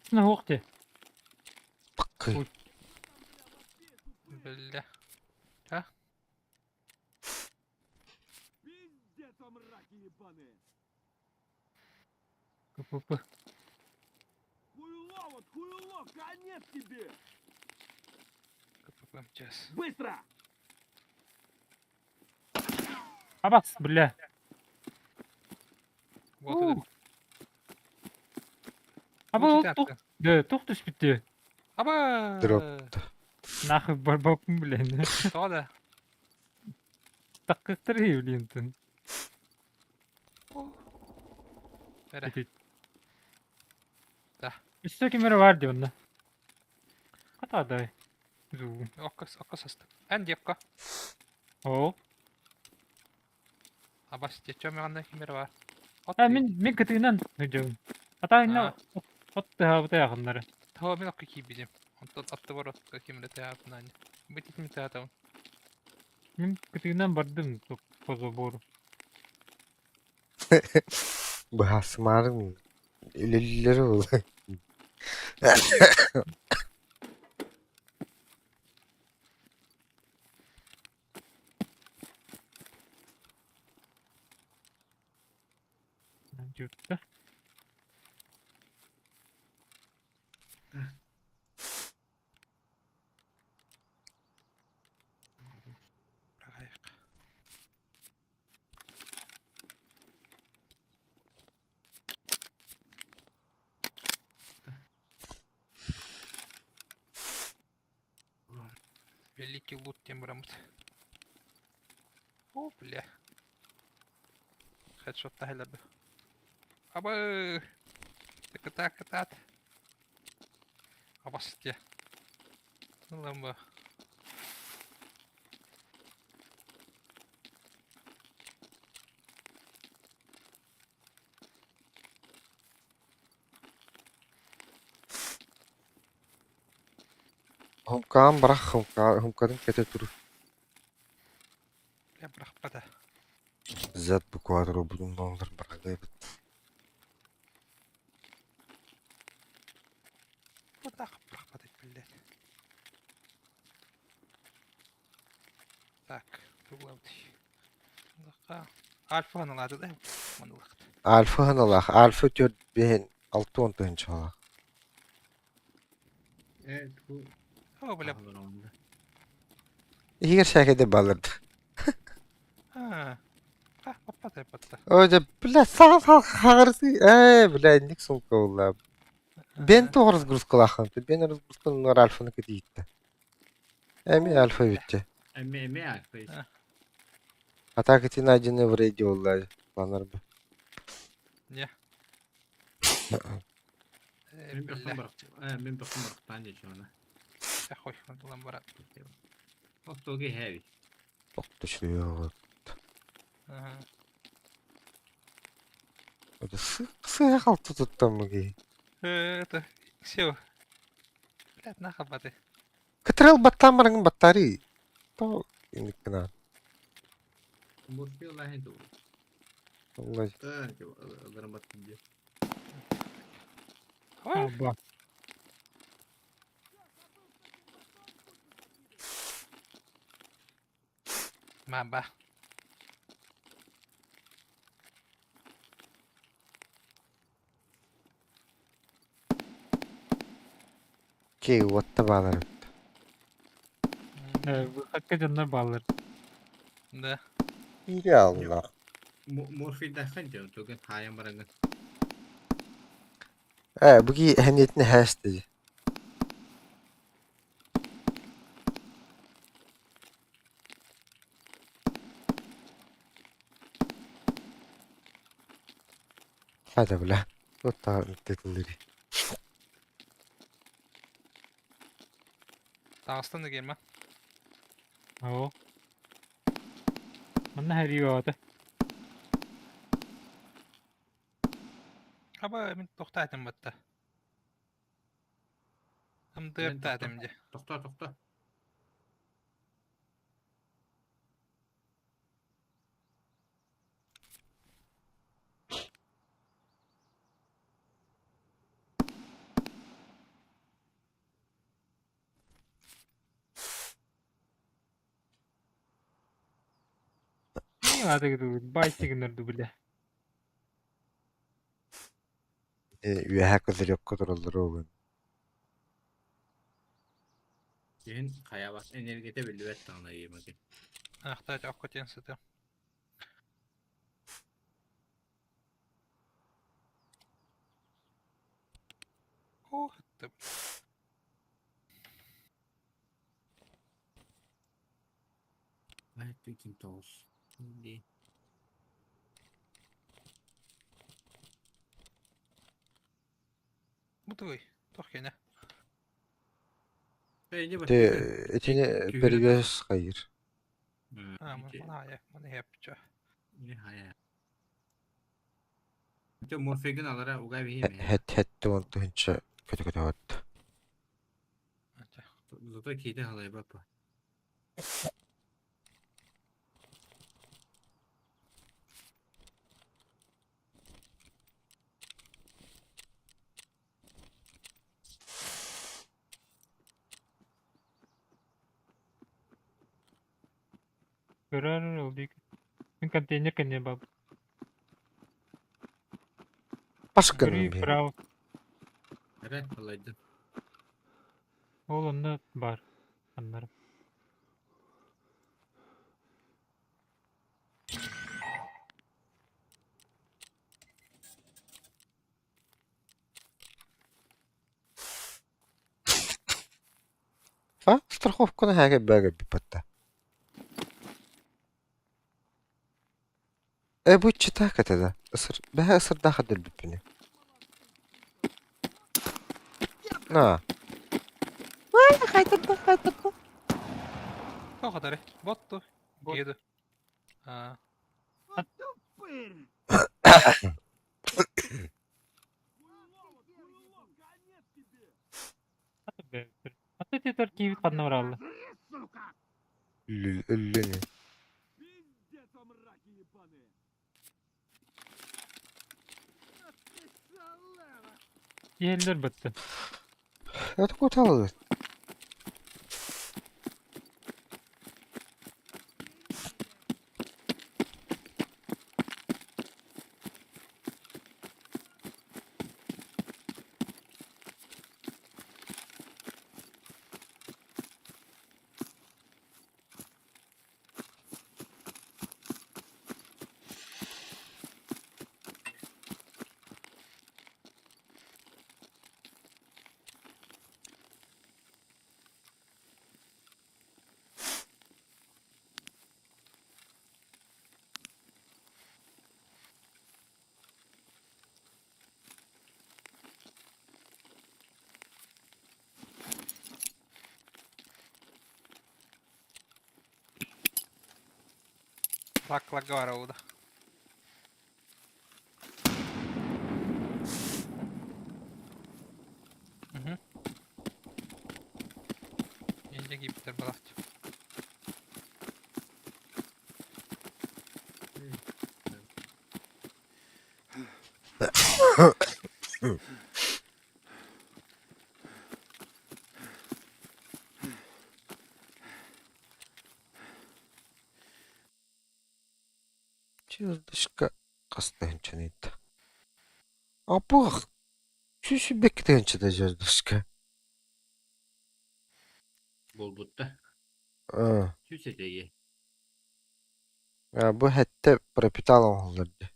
Суох дии. Паккый. Бля. А? Пиздец вам, раки ебаные! КПП. Хуйло вот, хуйло, конец тебе! КПП МЧС. Быстро! Абас, бля. Вот это. Аба ол тух, да, тух түспүт дии. Аба! Дроп. Нахуй барбаппын блин. Тоҕо да? Таккыктар блин тын. Эрэ. Ити. Да. Өссө ким эрэ баар дии онно. Хата Зуу. Окко, окко састым. Эн диэкко. Оо. Абас диэччэ ким эрэ баар. От А мин мин кытыынан сылдьабын. Ата инна от тыһаабыта яхыннары. Того мин окко киирбитим. Онтон аттыбар отко ким эрэ тыһаабытынан. Бититим тыһаатабын. Мин кытыынан бардым по забору. Быһаасымаарын үлэлииллэр буолла. Дьүттэ. Великий лут тем бараммыт. О, бля. Хедшот таһыларды. Абы! Так так Абас дии. Ламба. Хумкаан барах хумка хумкатын кэтэ тур. Бля, бырахпата. Зат бу квадро будун барагайбыт. Вот так бырахпата, блядь. Так, туглабыт. Альфа аналады да? Манулахт. Альфа ханалаах, альфа төрт биһин алты он тыһынчалаах. О, бля. Иһигэр сээкэйдэ балырды. А, паппата патта. О, дьэ, бля, саҕа хаҕырсы, ээ, бля, инник сумка буолла. Бен тоҕо разгрузкалааххын, бен разгрузкаланар альфаны кэтииттэ. Эми альфа бүттэ. Эми альфа. Атака ти найдены в рейде буолла, планар бы. Не. Мин бөхтөн барах. Мин бөхтөн барахтаан дии чуона. Хуй, ламбара. Оттоги heavy. Тоқту Ага. Сыа халты туттаммы Это, все. Блядь, нахуй баты. Кытрал баттаан бараҥын баттаарый. То инниккина. Бу лахин ту. Алла. Ыларым баттын дии. Аба. Маба. Кей уотта баалар. Выходка дьоннор бааллар. Да. Идеально. Морфийдаххын дьон тугун хаайан бараҥҥын. Ээ, бу киһи эһэниэтин эһээсти. Хата бля, вот так тытыллыри. Таҕыстан да киирмэ. Оо. Манна хэрии баҕата. Аба мин тохтоотум батта. Ымдыырдаатым дьэ. Тохтоо, тохтоо. Не надо байтигынырды бile. Үөһэ козырекка тураллар оҕун. Киһин хайабат энергията биллибэт даҕаны ыйыммытын. Ахтаат окко диэн сытыам. О, Тоҕус. Дии. Бу тугуй? Туох киэнэ? Те итини перевес хайыр. А, маны маны хепча. Морфегин алара уга биһиме. Хэт хэт он тыһынча көтө көтө бат. Зато киһи халайбаппа. Көрөр ол диэки. Мин контейнер кэннэ баабыт. Паш Көрүү гынан право. Эрэ халайдын. Ол онно баар. Аннары. А страховканы хәге бәгә бипатта. Э бу читак это да. Ысыр бәһә ысырда хадыр биппини. На. Хайтырды хайтырды. Тоҕо хатары? Ботту. Бот. Еду. А, Тупырь! Хуйло, конец тебе! Аты тетер киевит ханна баралла. Сука! Үллүнү. Пиздец вам раки ебаные! Ах ты шалава! Иһэллэр бытты. Это куталды. Лак лак баар да. Мгм. Инде кииптэр балахчы. Чыылдышка хастыһынчаныйда. Аппах сүүсүбэкки тыһынчата звездочка. Буолбутта. Ыы. Сүүс этэйиэ. Ээ, бу сэттэ пропитал оҥоһуллар дии.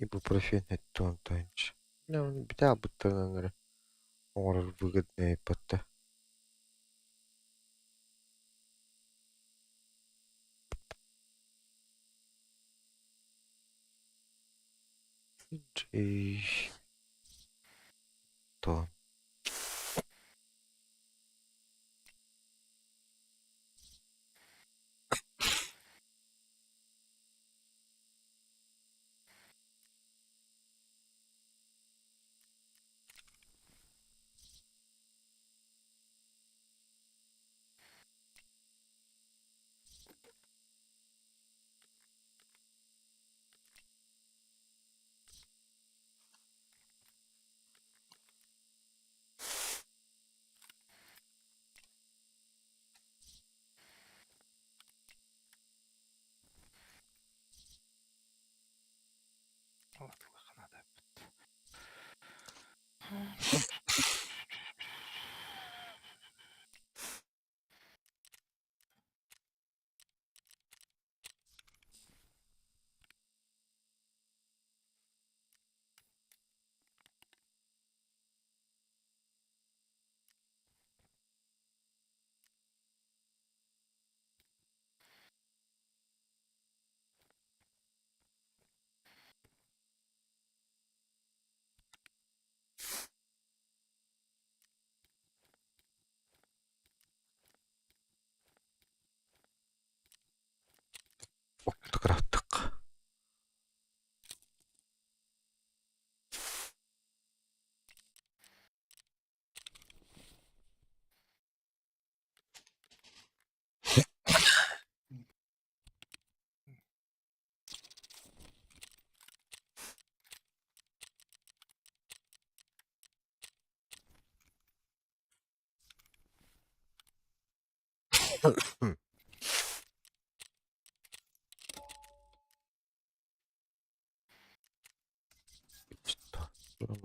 Ибупрофен 70 тыһыынча. Бүтэ аҕалбыттарынан эрэ оҥорор выгоднай эппэттэр. То. Оптографтык.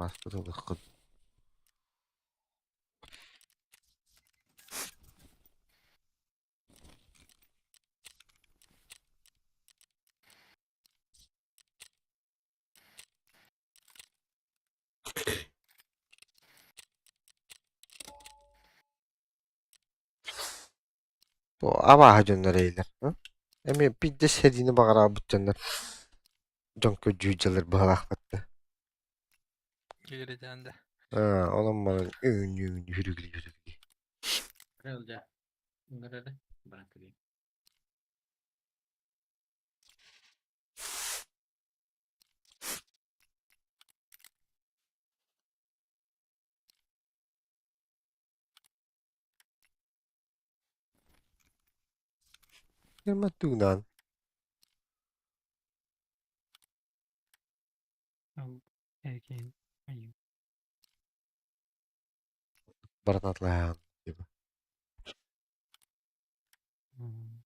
Маска ылыаххын. Бу абааһы дьоннор эйлэр. Эмиэ биирдэ сэриини баҕараабыт дьоннор дьон көрдүүр дьалар быһалаахпат да. Илэритэн да. Аа, онон манан үүнүү хүрүгүлүү хүрүгүлүү. Рэлдэ. Ыҥырары баран кэлиим. Нема тугунан. Эркин. Айыы. Барытын типа. М.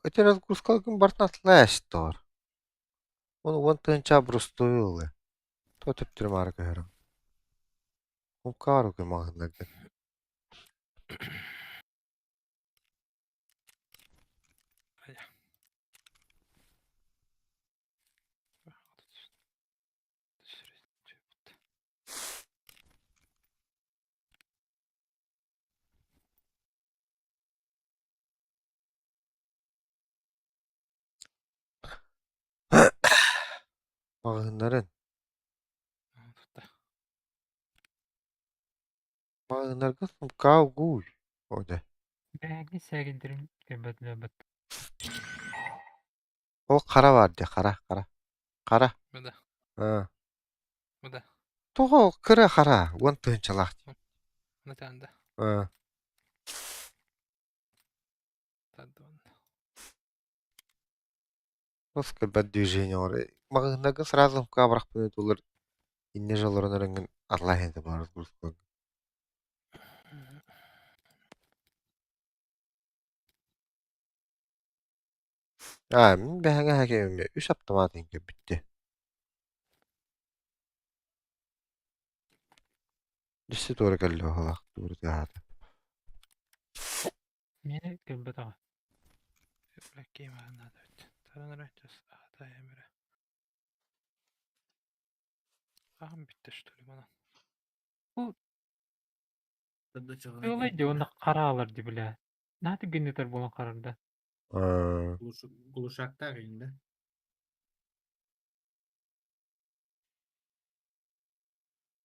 Ити разгрузкалгын барытын атылаа Оны 10 тыһыынча боростуойу ылыа. Тоҕо төптөрү маары көһөрөҥ? Кумкаар маҕаһыыннарга. Маҕаһыыннарын. Тутта. Маҕаһыыннарга сумкаа угууй, оде. Бэйэҥҥин сээгирдэрин көрбөтүлэр Ол хара баар дии, хара, хара. Хара. Быда. Аа. Быда. Тоҕо ол кыра хара, 10 тыһыынчалаах дии. Натанда. Аа. Таддуон. Тос көрбөт движение оҥор. Маҕаһыыннарга сразу сумкаа бырахпыт тулар иннэ же олорон эрэҥҥин аралаһан баар разгрузка. Аа, мин бэһэҥэ хакимме үс автомат бүттэ. Дьиси туора кэллэ баһылаах, туора тыаһаата. Миэнэ көрбөтөҕө. Бля, надо ведь. Таранара сейчас аата эмире. Аһым бүтте что ли манан. Сыалай дии уонна хараалар дии бля. Наһаа генетер буолан харарда. Аа, Глушактаах иҥдэ.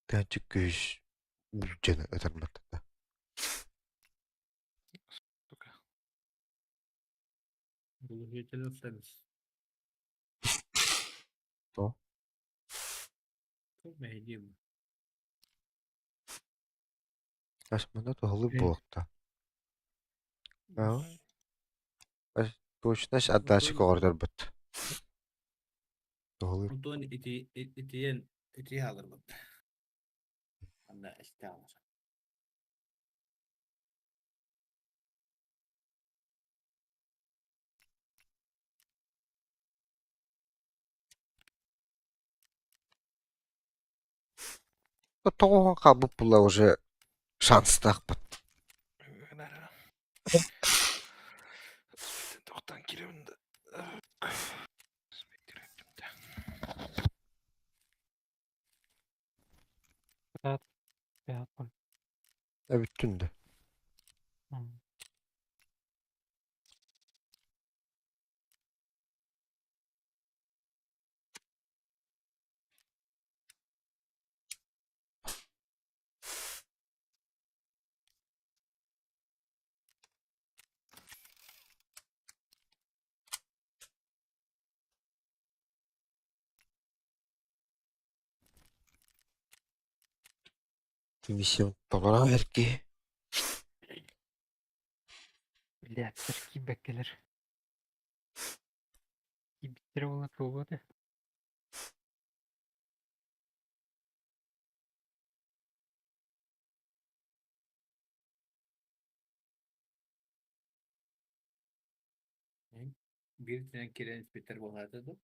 тыһааччы күүс бүлдьэни ытырматтата. Сука. Глушитель устабыз. То? Мэһэйдиир бу. Ас манна туһалыы буолуохта. Аа, точность отдачи көҕөрдөрбүт. Туһалыы. Онтон ити итиэн ити хааларбыт. Анда истэҕэр. Тоҕуһун хаалбыт буолла уже шанстаахпыт. Тоқтан киремин да. Бэйэҕин. Бүттүн да. Миссия толорон эрки. Блядь, киирбэккэлэр. Киирбиттэрэ буолла туолуо этэ. Биир тинэн киирэн испиттэр буолаата дуу?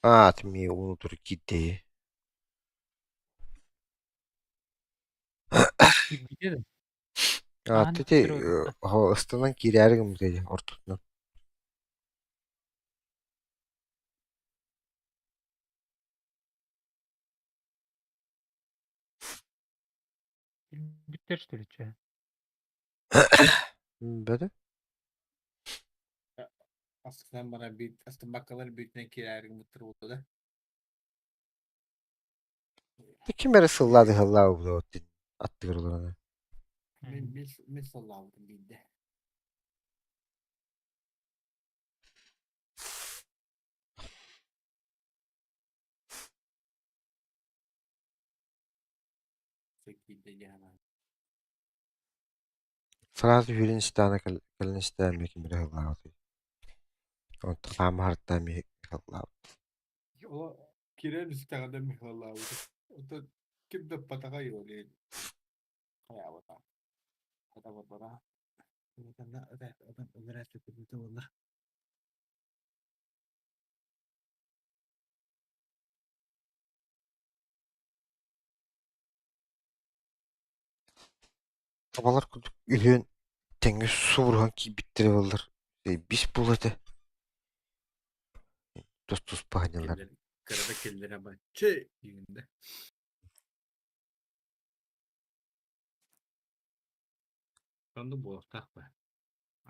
Аа, тимии уунутур киирдэ. Киирбитэ да. Аа, Аан тити көрө ыстанан киирээри гыммыт ортотунан. Киирбиттэр что ли чэ? Бөдө? Астынан бара биир астымбаккалар бүйтүнэн киирээри гыммыттар буолла да. Ким эрэ сыллаады сыллаа буолуо аттыгар олорон. Мин мин мин сыллаабытым биирдэ. Биирдэ дьаһанан. Сразу үүрэн истэҕинэ кэлэн истэҕинэ ким эрэ сыллаабыт. Онтон хаамаһарыттан эмиэ сыллаабыт. Ол киирэн истэҕинэ Михайлаабыт. Оттон ким да ыппатаҕа юолин. Хайаабата. Хата барбара. Буолла. Табалар курдук үһүөн тэҥҥэ субуруһан киирбиттэрэ буоллар, бис буолуо этэ. Тус-туспа сынньаллар. Кырата киллэрэ баччы диигин да. Оннук буолуохтаах ба.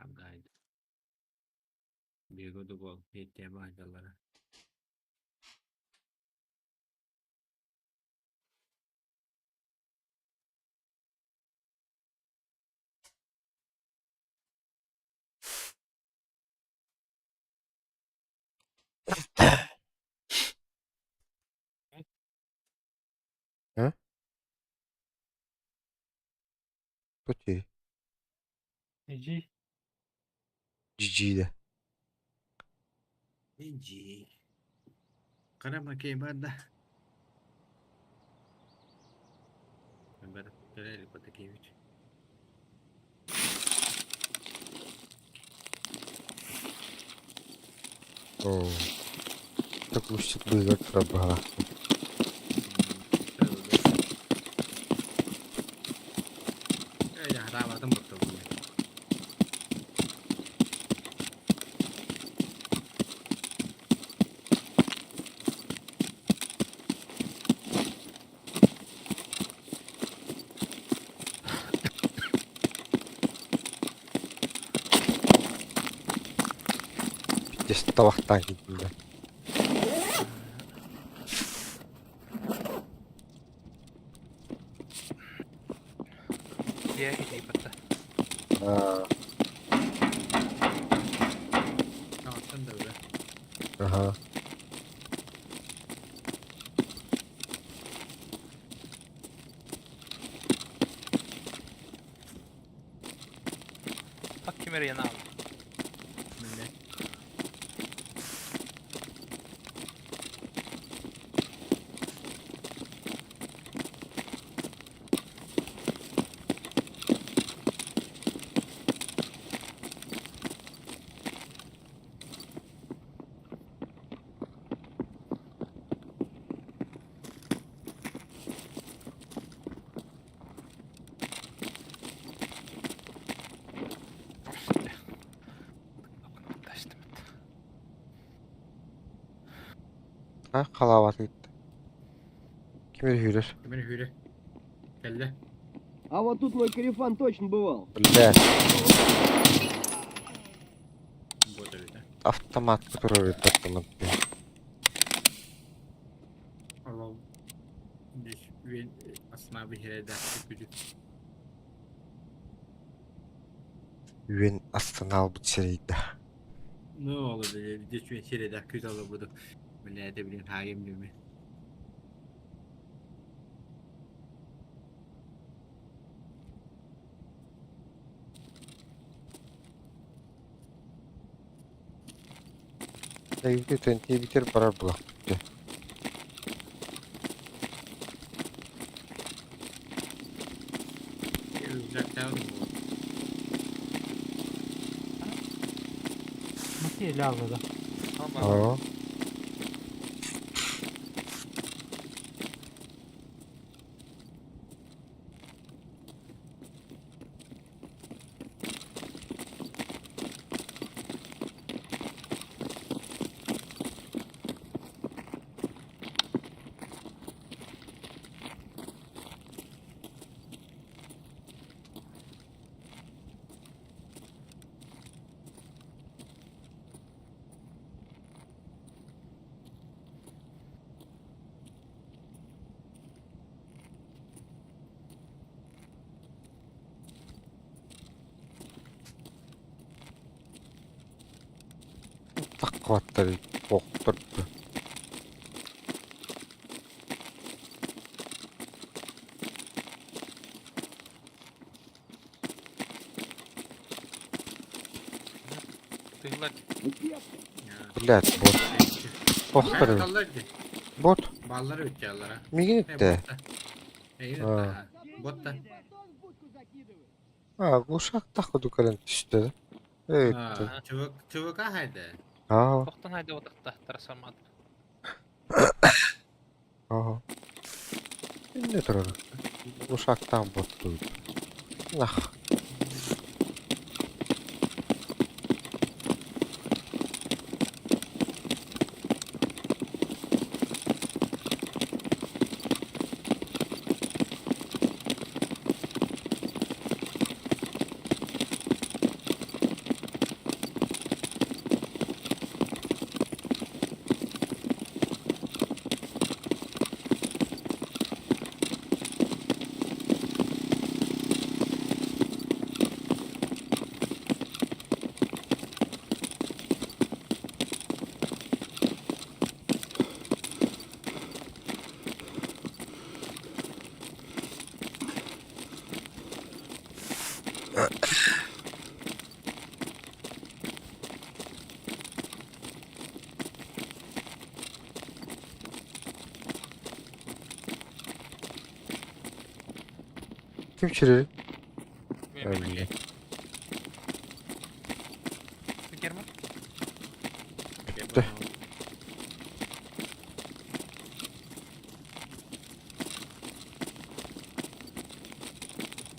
Ардаайда. Биэгэ да буол, иэттиэ баайдаллара. А? Тут Эдьиий. GG да. Эдьиий. Хара макей бар да. Бар, кэлэ Патакевич. Оо. Такущик быыгар турар баҕалаах. Хараабатым буттум. Пиздец табахтаан киирдим да. Дьиэ киирбэтэ. Аа, Таҕыстан да бile. Аха. Так ким эрэ янаал. Мine. А, халаабат ыытта. Ким эрэ сүүрэр. Ким эрэ сүүрэр. Кэллэ. А вот тут мой корефан точно бывал. Бля, Вот эбит. автоматка турар эбит автомат. Алло. Здесь основа херэдэ күдү. Үөн астына албыт сирэйдэ. Ну, ол здесь үөн сирэйдэ күт алыбыды. Бля, это блин хаайым дүмү. Эйги тэнтиэбитэр барар буолах. Рюкзактаах буол. Макей алла да. Аа. Таккыбаттар охторду. Тыылар Блядь, бот. Охтор. Баллар ди. Бот. Баллар өтте аллара. Мигин итте. А. Ботта. А, глушак тахы кэлэн түстэ. Эй, Чувак, чувака хайда. Аа, Тохтон хайда отақта тарасамады. аа. Не турар. Глушактаах бот дуй. Нах. Ким чирир? Мен Герман? Бүттэ.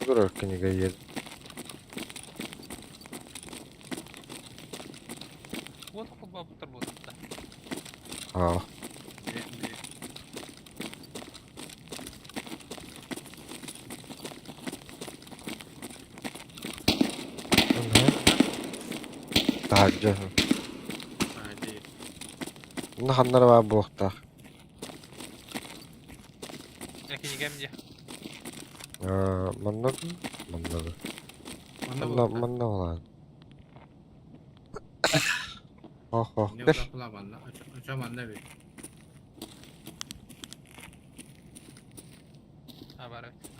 Турар кинигэ иэр. Вот холбообуттар буолбуттар. Аа. Таһырдьа. Онно ханна эрэ баар буолуохтаах. Кинигэм дии. Аа, манна дуу, манна дуу. Манна Манна буолуохтаах. манна буолаан. Ох, ох, Не кэл. буолла манна. Очо манна эбит. А, баар эбит.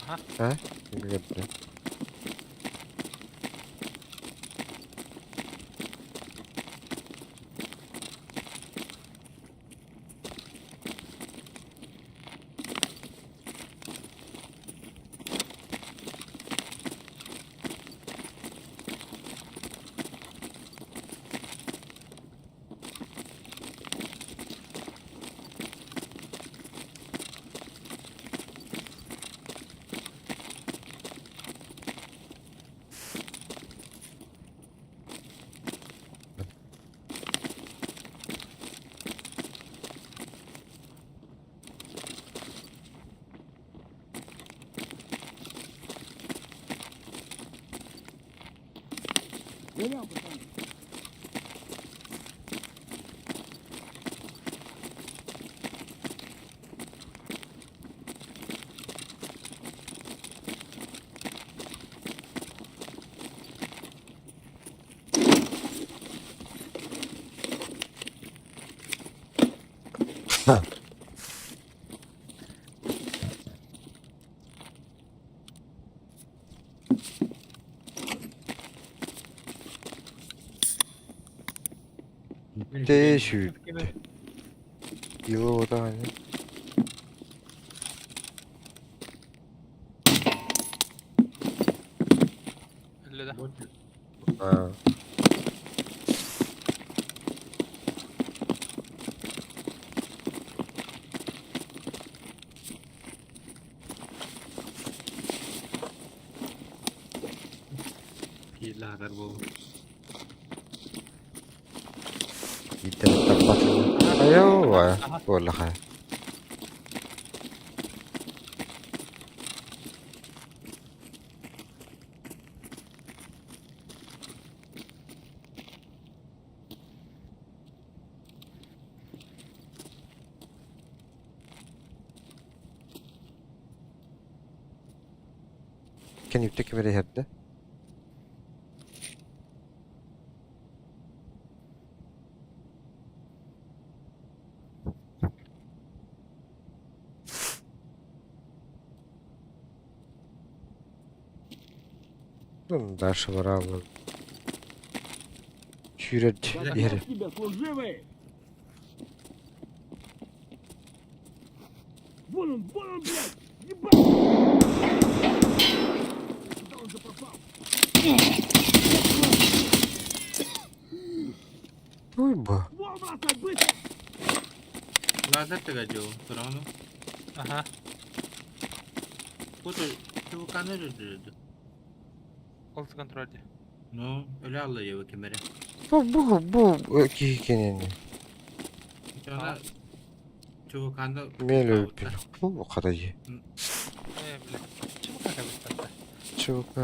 Аха. Аха. Билбэппин. Гонял, пацаны. Тэ сүүрдэ. Кило даҕаны. Өллө да. Аа. Кииллаатар буолу. Биирдэ таппатым. Айоо, буоллаха. Кэнниттэн ким эрэ иһэрдэ. Ну, дальше бараллар. Сүүрэр иһэр. Догнал тебя, служивый! Вон он, блядь! Ебать! Куда он же пропал? Ой ба. Ствол бросай, быстро! Лазер тыгадьыл, тураҕын Аха. Бу чубуканы өлөрдүрүдү. Ол контроль дии. Ну, өлө алла дьэ ким эрэ. Бу бу бу киһи кинини. Чона чубуканы Мен өлбүт. Бу хадай. Э, бля. ЧВК кэбиспэтэ. ЧВК.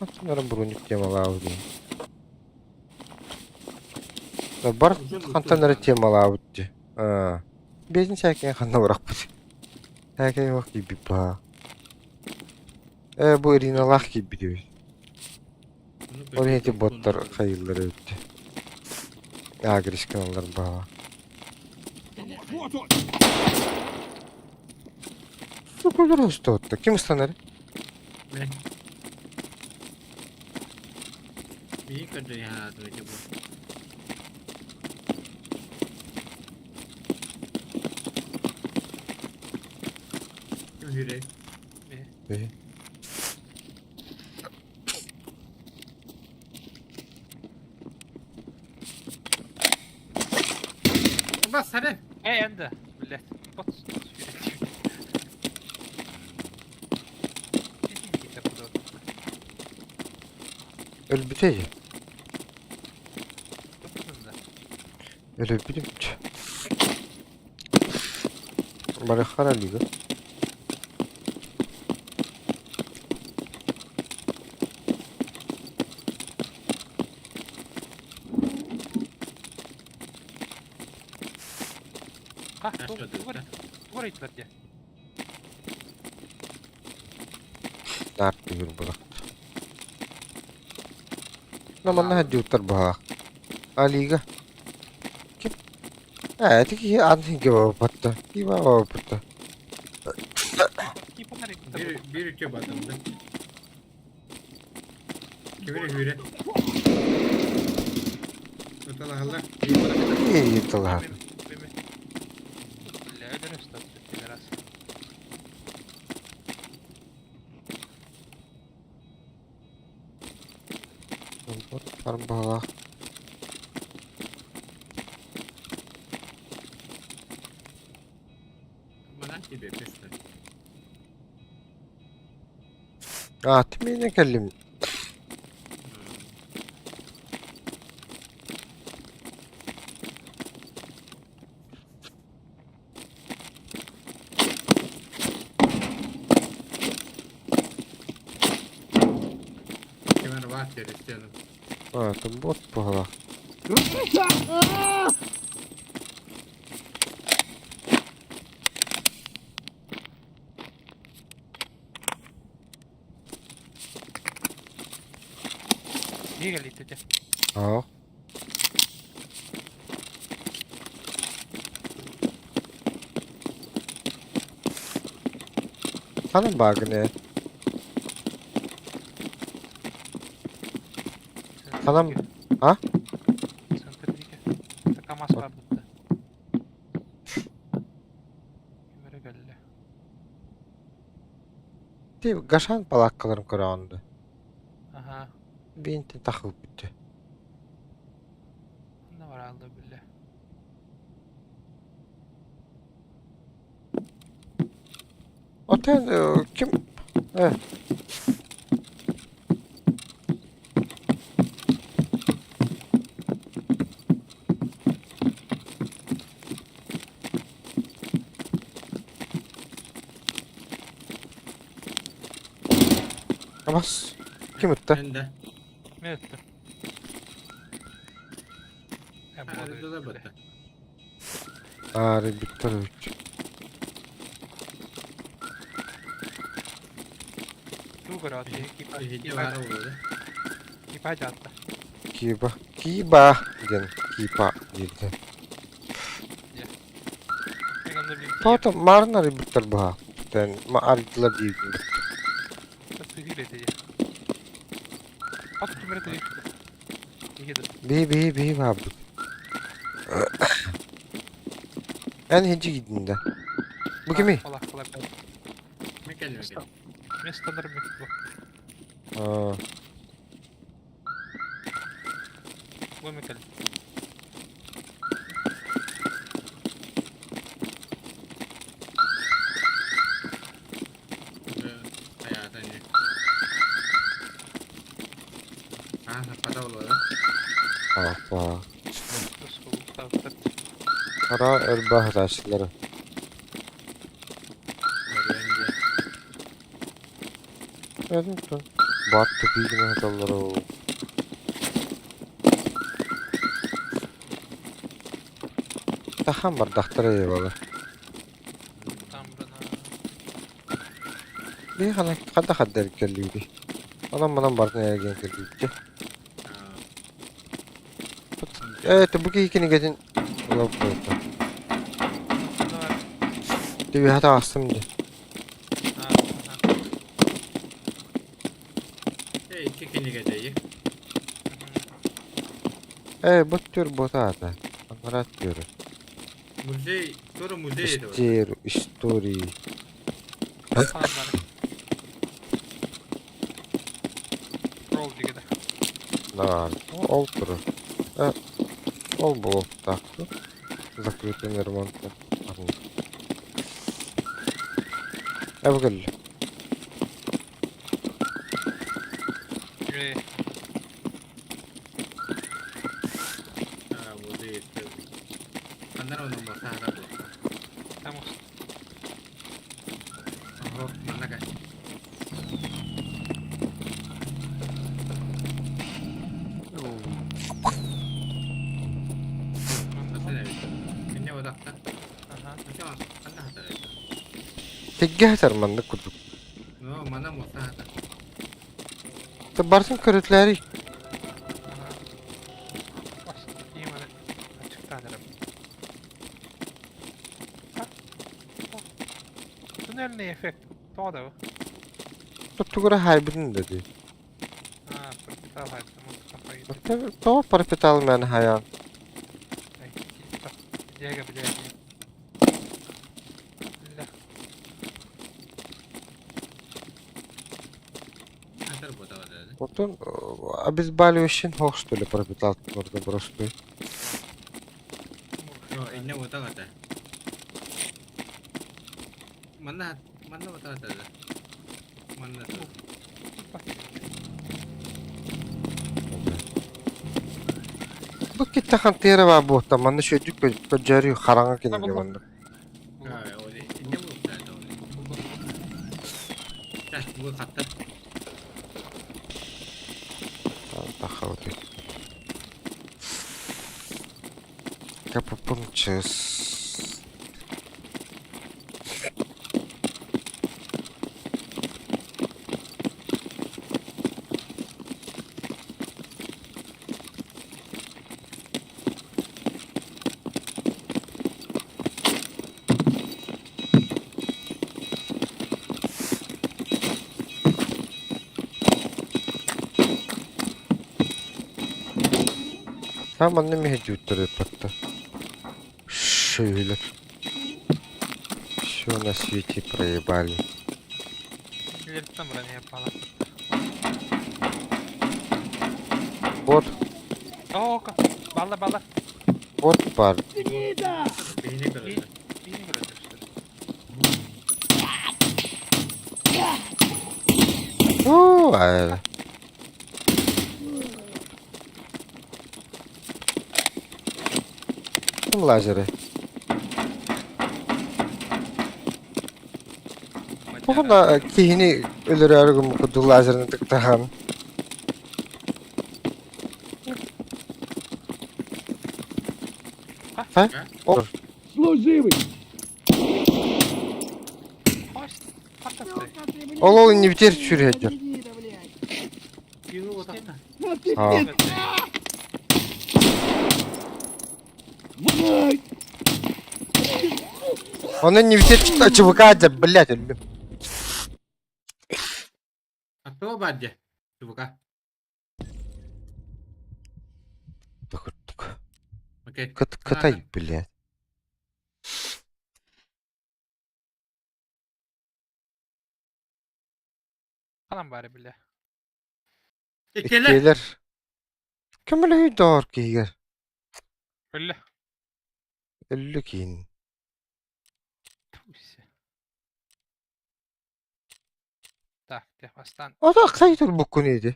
Аттанара броник темалаабыт дии. Бар хантан эрэ темалаабыт дии. Аа. Бэйэтин сээкэйин ханна бырахпыт. Сээкэй суох киирбит баа. Ээ бу Ириналаах киирбит эбит. Ол иһин ити боттар хайыыллар эбит. Агрисканаллар баа. Вот он! Сука, устуотта. Ким ыстанар? Мен. Мии көрдө яһаатым ити бу. Ким хүрэй? Э. Бас сарен. Э, энда. Блядь. Бот. Өлбүтэй. Өлбүтүм. Барыхара лига. Наар түһүр булах. На манна хаддиуттар баһаах. А лига. Ким? Ээ, ити киһи ан хинге баппатта. Киба баппатта. Bir, bir үтө батымды. Ким эрэ хүрэ? Ыталаһаллар. Ии, тылаһар. Бот барбалаах. Манан тебе песня. А, ты меня кэллим. Ким эрэ баар терестен. А, это бот баһалаах. Крыса! А! Аа. Ханан баагне. Ханан А? КамАЗ бар бутта. Ким эрэ кэллэ. Ти гашан палаккаларын көрөҕүн Аха. Бинтин тахыл бүттэ. Онно бараалда биллэ. Отен ким э Абас. Ким ытта? Энде. Мен ыттым. Э, Арыдала батта. Аары Викторович. Туу көрөөт Иһити баар буолуо. Кипа дьаатта. Киба. Киба диэн кипа диэбитэ. Мен онно билим. Тоото маарын арыйбыттар быһа. Тэн ма арыйдылар диэбитин. Тыгыр этэ. Ат ким эрэ тыгыр. Иһи да. Би би би баабыт. Эн хинчи киидин да. Бу кими? Ола, ола. Мен кэллим. Мен стандарт бу. Аа. Бу эмэ кэл. Хайаата ини. Аа, саппата буолуо. Апа. Хара ырбаһытааччылары. Баар тупиигин ыһыталлар ол. Тахан бардахтара ебалы. Бии хана хадда хаддар кэллиби. Онон манан бартын эргиэн кэллибитчэ. Э, бу киһи кинигэтин ылап буолта. Түбүһэ таҕыстым дии. Икки кинигэдэйи. Э, бу түр ботаата. Аппарат түөрү. Музей, тоже музей это. Истер, истории. Ролл дигеде. Да, ол туру. Э, ол буолуохтаах. Закрытый ремонт. Э, бу кэллэ. Э, А, музей. Андар оны мосаада бу. там Ого, манна кай. Кинне бодақта. Ага. Ханна хатар. Тиггэ маннык курдук. Но, мана мосаада. Барсын көрүтләри. Ага. Бас, ийманы ачыктаан эрэ. Туннельный эффект. Тоҕо да бу? Тугура хайбытын да дии. А, пропитал хайбытын. Тоҕо пропитал мен хайаан. Дьэгэ билээти. Бля. Хатар бодаа. Отон обезболивающий хох что ли пропитал орда просто. Но, инне бодаа гата. Манна манна бодаа гата. Манна. Бу киттахан тиэрэ баа буотта манна шөйдүк көдьөрү хараҥа кинигэ манна. А, ол инне бодаа гата. Та, бу хаттар. Тахауты. Капупунчес. Там манна мехедүүттэр патта. Шөйлөр. Все на свете проебали. Илэртэн баран яппала. Вот, Оо, балла балла. вот бар. Гнида! Бейне көрөдө. Биини көрөдөр. Уу, ай. Ким лазеры? Тоҕо киһини өлөрөөрү гыммыккут лазерын тыктахан. Ха? О, Служивый! Ол ол иннибитер сүрүһэддэр. Гнида, блядь! Киһи бодақта. Вот ты А. пизда! Блядь! Оны иннибитер чыбыкаадьа, блядь, өллүм. Аттоо баадьа. Чубука. Токурдук. Окей. Кыт кытай, блядь. Халан баары биле. Иккелер. Иккиэлэр. Көмөлөһүй доҕор киһигэр. Өллө. Өллө киин. Туся. Так, те бастаан. Ото аксай турбуккун ити.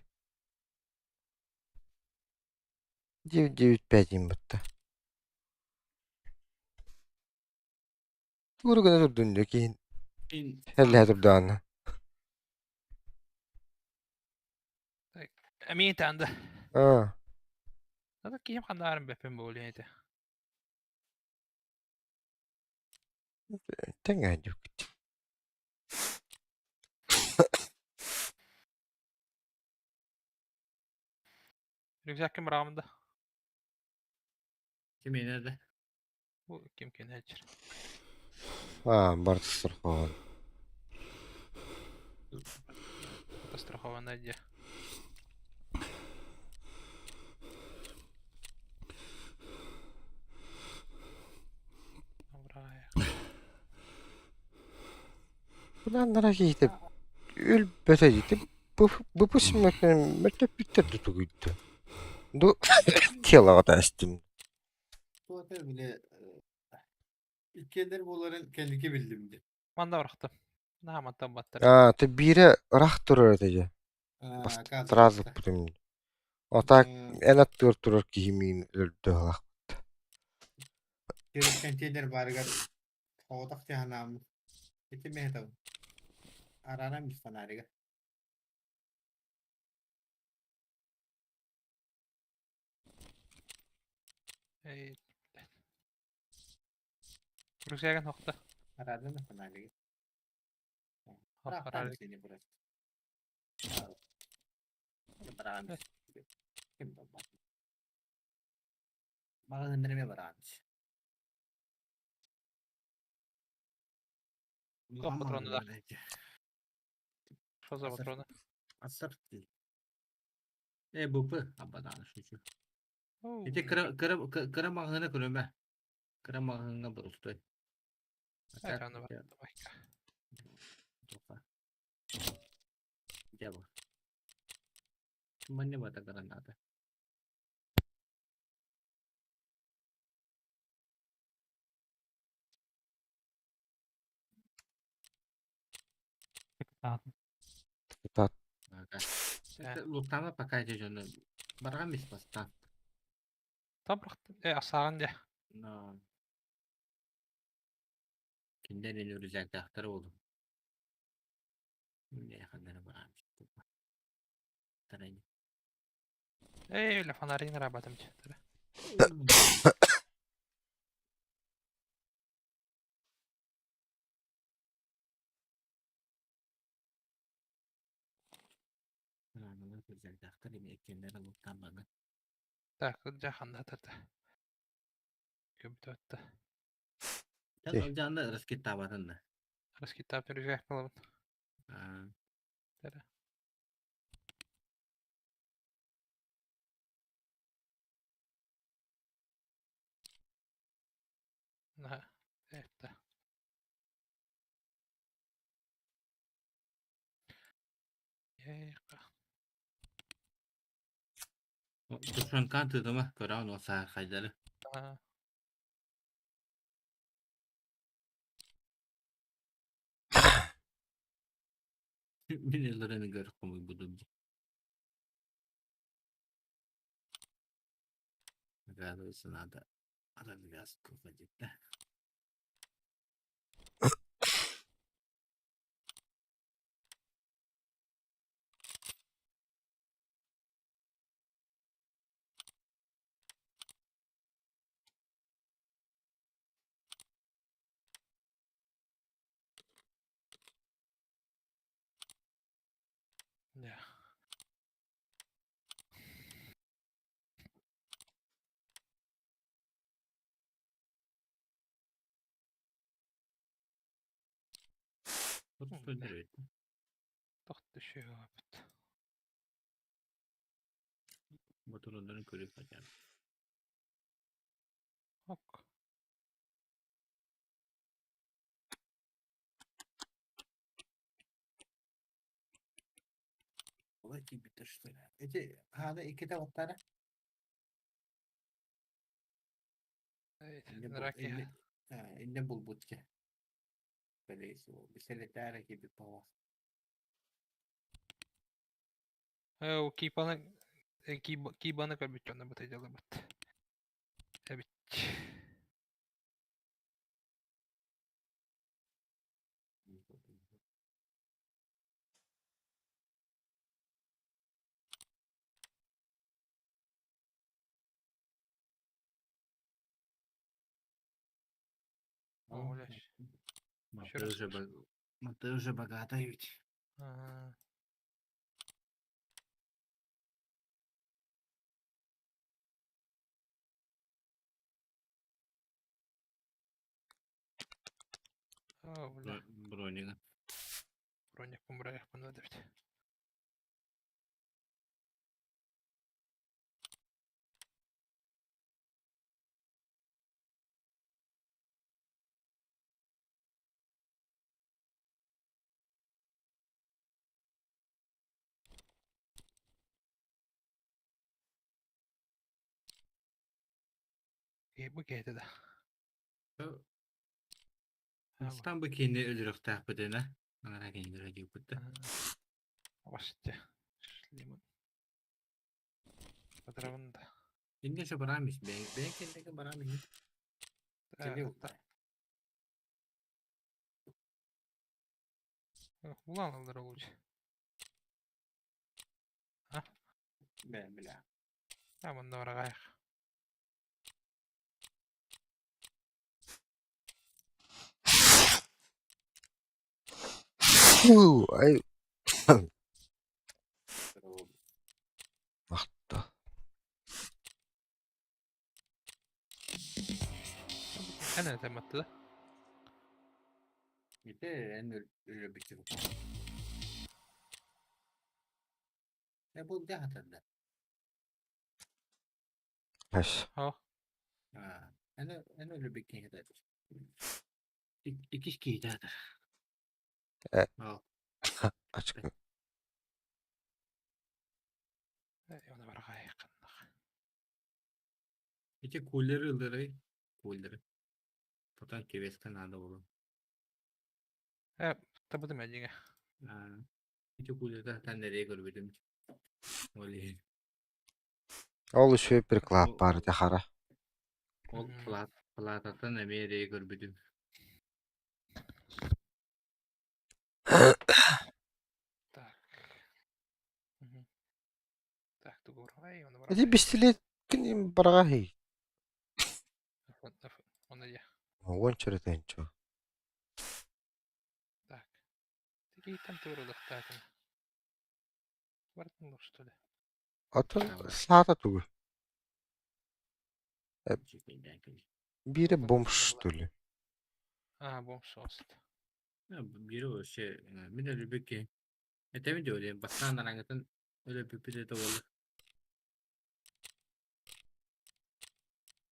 9-9-5 диэн бытта. Тугу гына турдун дьэ киһин эллэһэ турдаҕына. Эмиэ таанда. Аа. Ата киһим ханнаарым бэппин буолуо этэ. Тэҥҥэ дьүккүт. Рюкзаккын быраҕамын да. Ким да? Бу ким кэнээччир. Аа, барыта страхован. Страхованная дьэ. Бу киһитэ өлбөтө дии. Быпыс мөлтөппүттэр да тугуйда. Ду телоҕа таастым. Туата бile иккиэннэр буоларын кэнники биллим дии. Манна барахтым. Наһаа мантан баттар. Аа, ты биирэ ыраах турар этэ дьэ. Сразу путум. А так эн аттыгар турар киһи миин өлөрдө ылахпыт. Контейнер баарыгар соҕотох тиһанааммыт. Ити мэһэтабын. Арана мис фонарига. Рюкзагын хохто. Арана фонарига. Маҕаһыыннарыма бараамыш. Туох патроны да? Что за патроны? Ассорти. Э, БП, абадааны шучу. Ити кыра кыра кыра маҕаһыына көрүмэ. Кыра маҕаһыыҥҥа борустой. Дьэ бу. Манна бата граната. Луктама пока дьону барҕам испастан. Табрахтын э асаан дьэ. Но кинилэр ини рюкзактаахтар буолу. Ханнары бараам. Эй, бля, фонарин работам. Так, дьэ ханна тарда. Көбүтөттө. Жанна раскиттаабатын да. Раскиттаап рюкзак мылабын. На, это. Тушенкан тыытыма көрөҕүн ол саахайдары. Мин ыллараны көр хомуйбутум дии. Оказывается, надо развязку вводить, да? Да. Тох түшүөпүт. Моторуннарын көрүп хотя бы. Ок. Олай кийбиттэр что ли? Эти хаана иккитэ оттара. Раки. Инне булбут че. Скорее всего. Бисэлэтээр киирбит баҕас. Кипаны кибаны көрбүт дьоно быт дьалыбыт. Эбит. О, бля. Ты уже, ты уже богатый ведь. Ага. О, бля. Броника. Броник помрах понадобит. Бу киһитэ да. Бастаан бу киһини өлөрүөхтээхпитинэ, анараа кинилэрэ диэбит да. Басты. Шлемон. Патравын да. Инде şu барам ис, бэйэн бэйэн кэнники барам иһин. Улан алдар лучше. А? Бэйэн бля. А, манна барагаях. Ай. Махта. Эн этэмэтти да? Ите эн өлө бичик. Ne bu ne hatırda? Эс. О. А, эн эн өлө бикки хатар. Икки киһи хатар. Э. Ал. Ачык. Оны барагаях каннах. Ити кулеры ылдыры. Кулеры. Потом кебеске надо было. Э, табыдым әдиңе. Ити кулерді хатан nereye көрбүтүм. Ол Ол үчүгэй приклад баар этэ хара. Ол плататтан эмиэ көрбүтүм. Так. Так, тугур. Ай, оны Ити бистилет кини бараҕаһый. Оны я. Уон чөрөтөнчө. Так. Тики там туурулуктаатын. Бартын что ли? Оттон саата тугу? Биирэ бомж что ли? А, бомж ост. Бири вообще мин өлүбүкки. Этеми диоле бастаан араңытын өлөпүпүт это болду.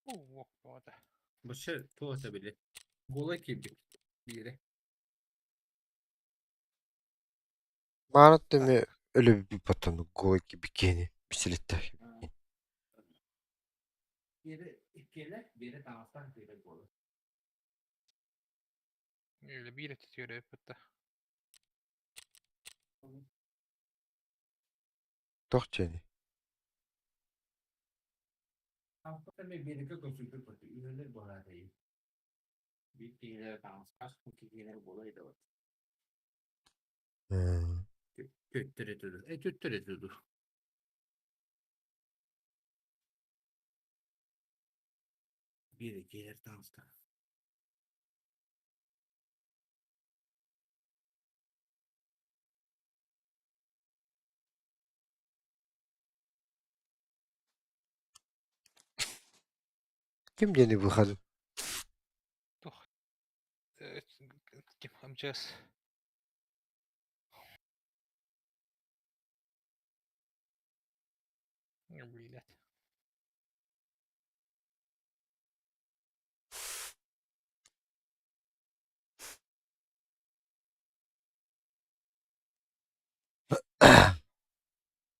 О, бода. Башы туоса биле. Гола кибик бире. Маанат төмө өлөбү потон голой бикени бистилеттер. Бири иккеле, бири таңастан бири гола. Öyle bir tutuyor hep Тох чени. Таңастан бирике көсүлбүт бу. Үйөлөр бола дейм. Бир киилер таңаскас, киилер гола иде. Төттөр этүдү. Э төттөр этүдү. Бири киилер таңастан. Ким диэни быхады? Тух. Ким МЧС. Блять.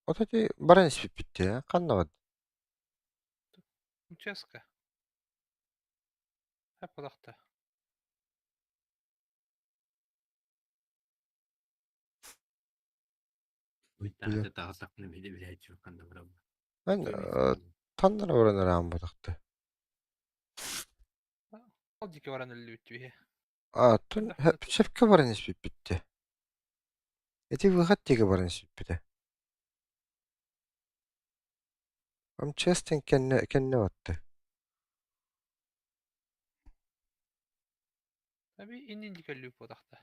Ото ти баран испиппит ханна МЧС-ка. Хаппадахта. Таһырдьа таҕыстахпына билээччи ханна барабын. Мен таннара баран араан батахты. Ол диэки баран өллүбүт үһү. А, тун сөпкө баран испиппитте. Ити выход диэки баран испиппитэ. Ам честен кэннэ кэннэ батты. Таби иннин диэки өллүбүт буотахта.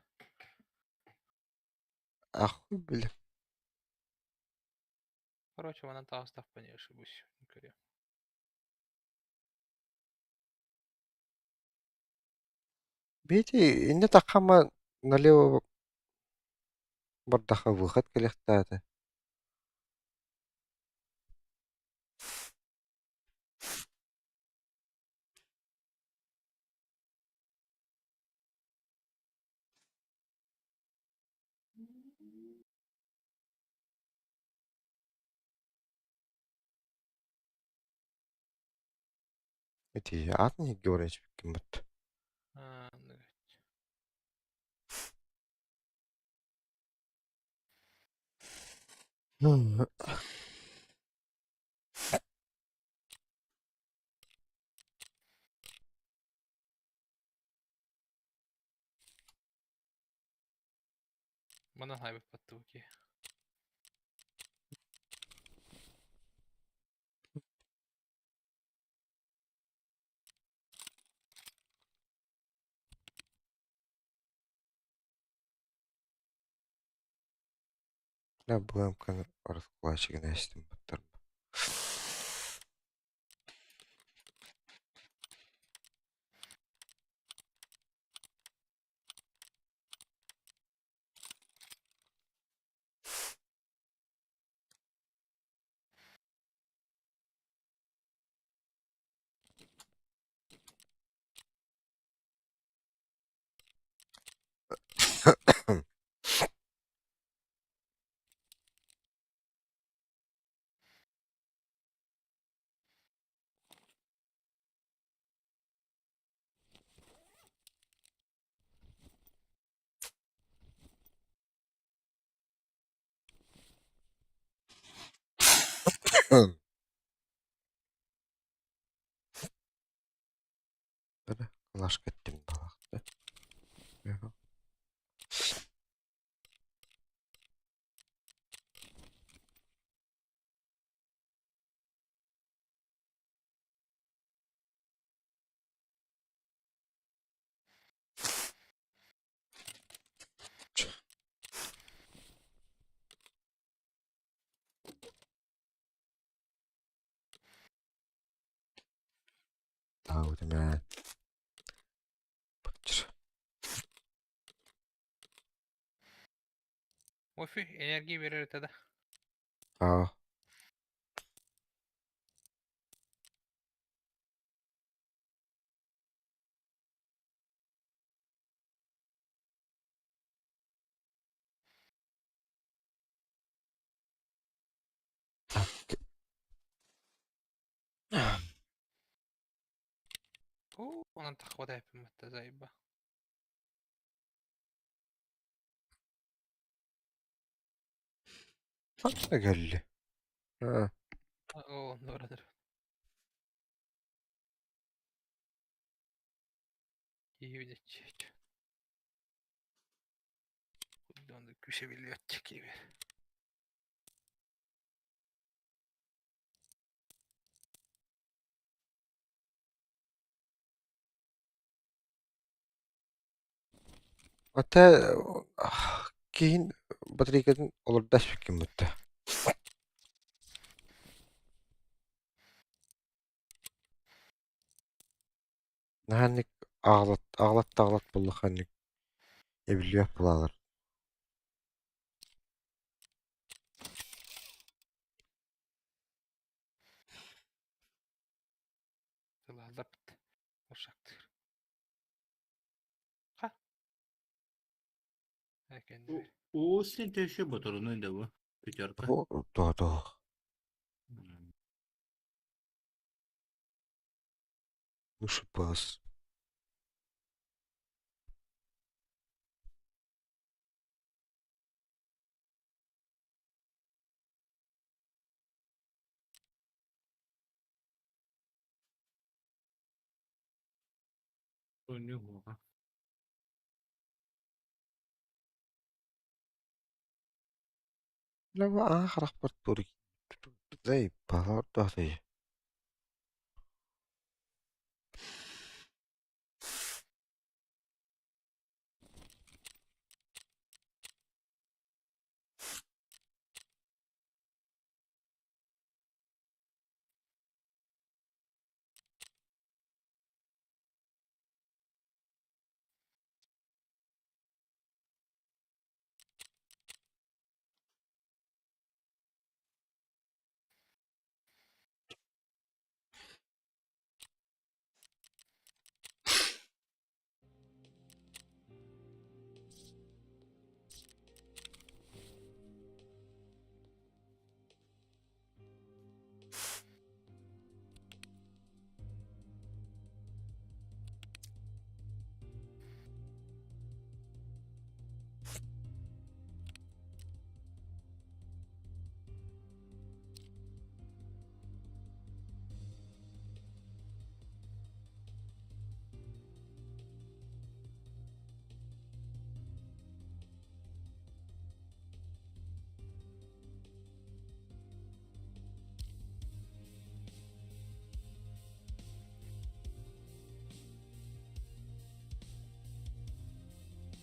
Ахуй бile. Короче, манан таҕыстахпына не ошибусь. Көрүөм. Бити инне таххама налево бардаха выход кэлиэхтээтэ. Ити атын иһиггэ баран испиккин бат. Аа, Манан хайбаппаттыбы ки. Бу раскулачигын эстим баттарым. Кылашка эттим балакты. Тау, Бачыр. Офи, энергия берер это да. Аа. Так. Оо, онон таххыбата эппин заеба. Ханна кэлли? Аа. Оо, онно барар. Киһи күүсэ киһи. Ата киһин батарейкатын олордо испиккин бутта. Наһаа аҕалат аҕалат буоллахханнык эбиллибэт буолалар. Сылаалларбыт. Ушактыр. Ха. Экеннер. Уусин төшө боторуну да бу. Пятерка. То то. Выше пас. Өнү Лава аа харахпар тур заебало ордоосуй.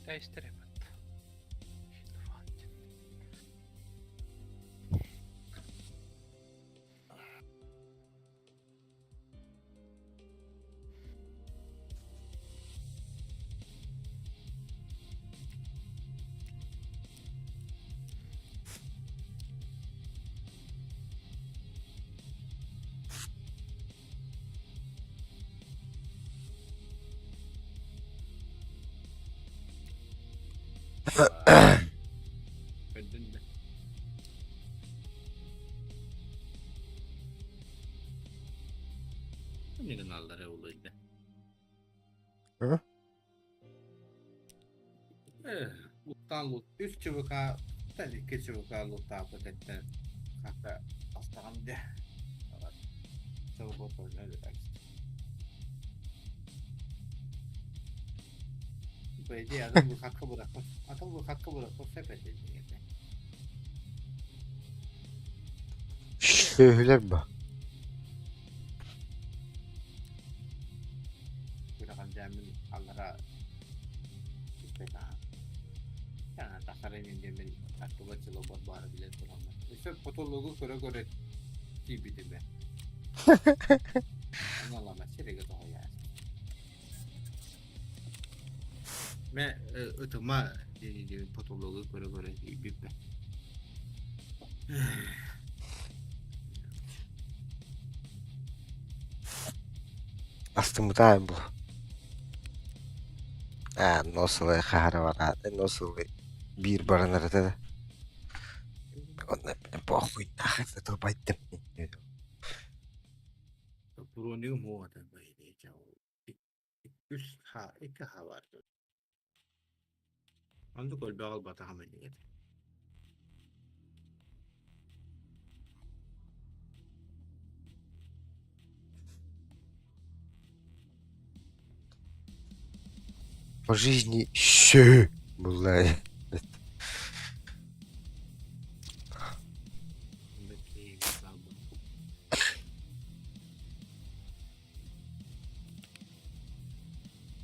Тэйстерепет. Көрдүн да. Не гыналлар улуйда. Hı? Луттан лут үс ЧВК, тан икки ЧВК луттаапыт эттен хата астаҕам дэ. По идее, адам выходка бырахпат. Атын выходка бырахпат сөп этэ диэти. Сүөһүлэр ба. Күрэҕин дьээмин аллара түспэт аһа. Яна тахсарын диэмин аттыга чолобот баара билэн тураммын. Өссө потологу көрө-көрө тиийбитим ээ. Аналама сирэгэ тоҕойаар. Мэ ытыма диэн потологу көрө-көрө тиийбиппин. Астыммытаайым бу. Аа, носылай хаһара бараат, носылай биир баран эрэтэ да. Онно похуй нахер это байдым. Брониум уота Үс ха, икки ха бар. Оннук өлбөҕө ылбатаҕым иннигэр. По жизни сөө булла.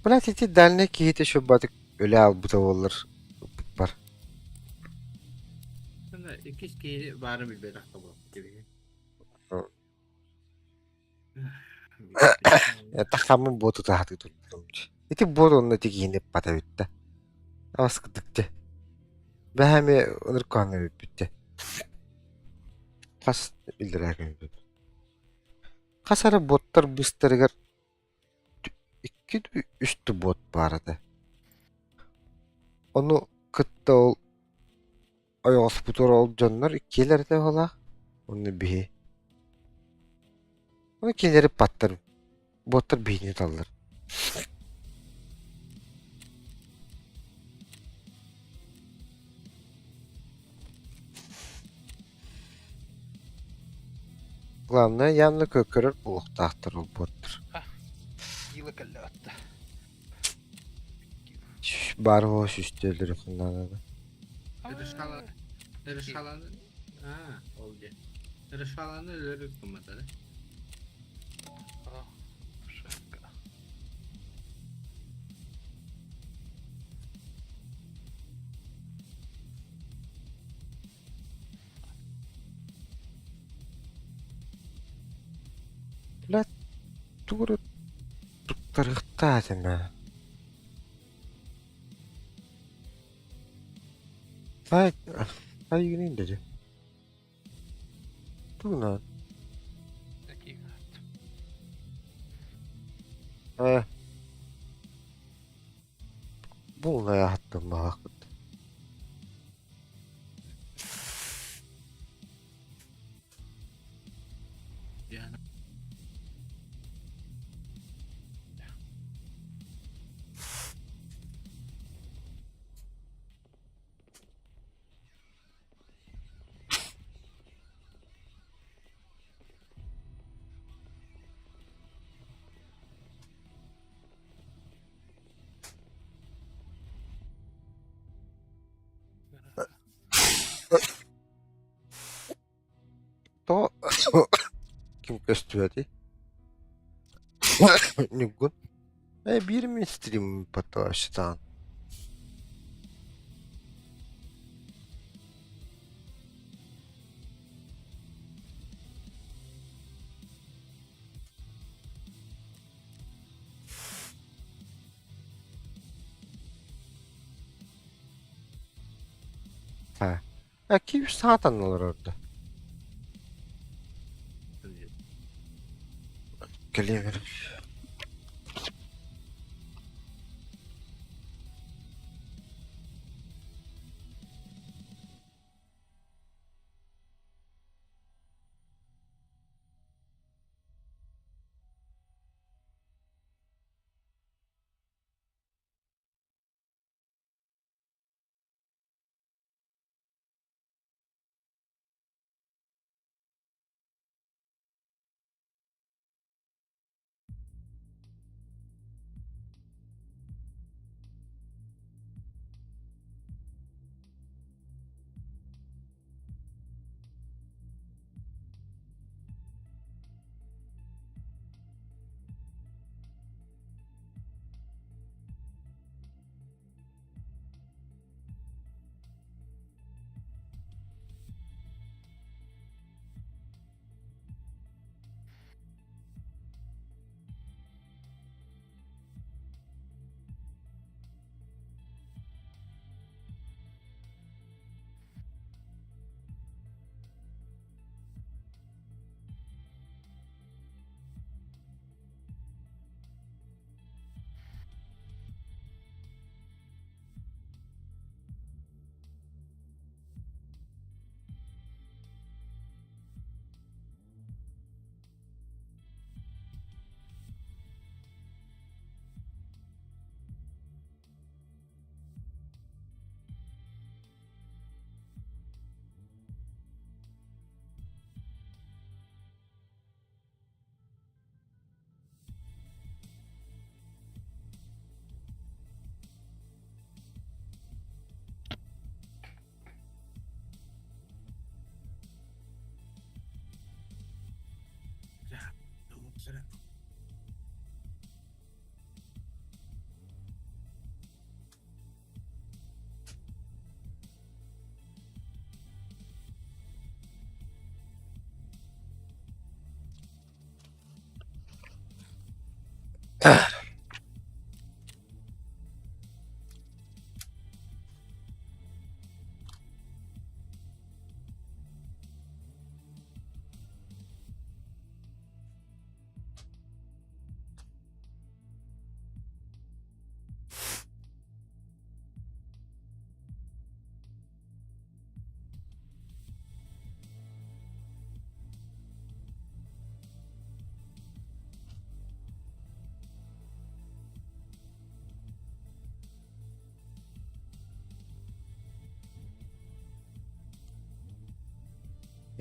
Блядь, ити дальний киһитэ шөббатык өлө аалбыта буоллар бар. Иккис киһи баарын билбэтэх да буолуо. Тахаммын буоту таһатыы турбутум. Ити буот онно ити киһини бата бүттэ. Аскытыкчы. Бэһэми ыныркааны бүппүттэ. Хас биллэрээ көмүппүт. Хас эрэ буоттар быыстарыгар икки үс да буот баар этэ. Ону кытта ол ойоҕоспутугар ол дьоннор иккиэлэр этэ быһыылаах. Онно биһи. Ону кинилэри паттар буоттар биһини таллар. Главное явно көрөр буолуохтаахтар ол буоттар. Йыла кэллэ атта. Баар буолуо сүүстэ өлөрүөххүн наада. Ырышаланы... Аа, ол дьэ. Ырышаланы өлөрүк гымматара. Бля, тугу эрэ туттарыахтаах этим ээ. Айгынын dedi. Тугунан? Э. Бу аттым баҕахпыт. Тоҕо ким көстүбэтий? Ньургун. Ээ биир мин стрим потом Э, ким саатан олорор да? Кэлиэм эрэ.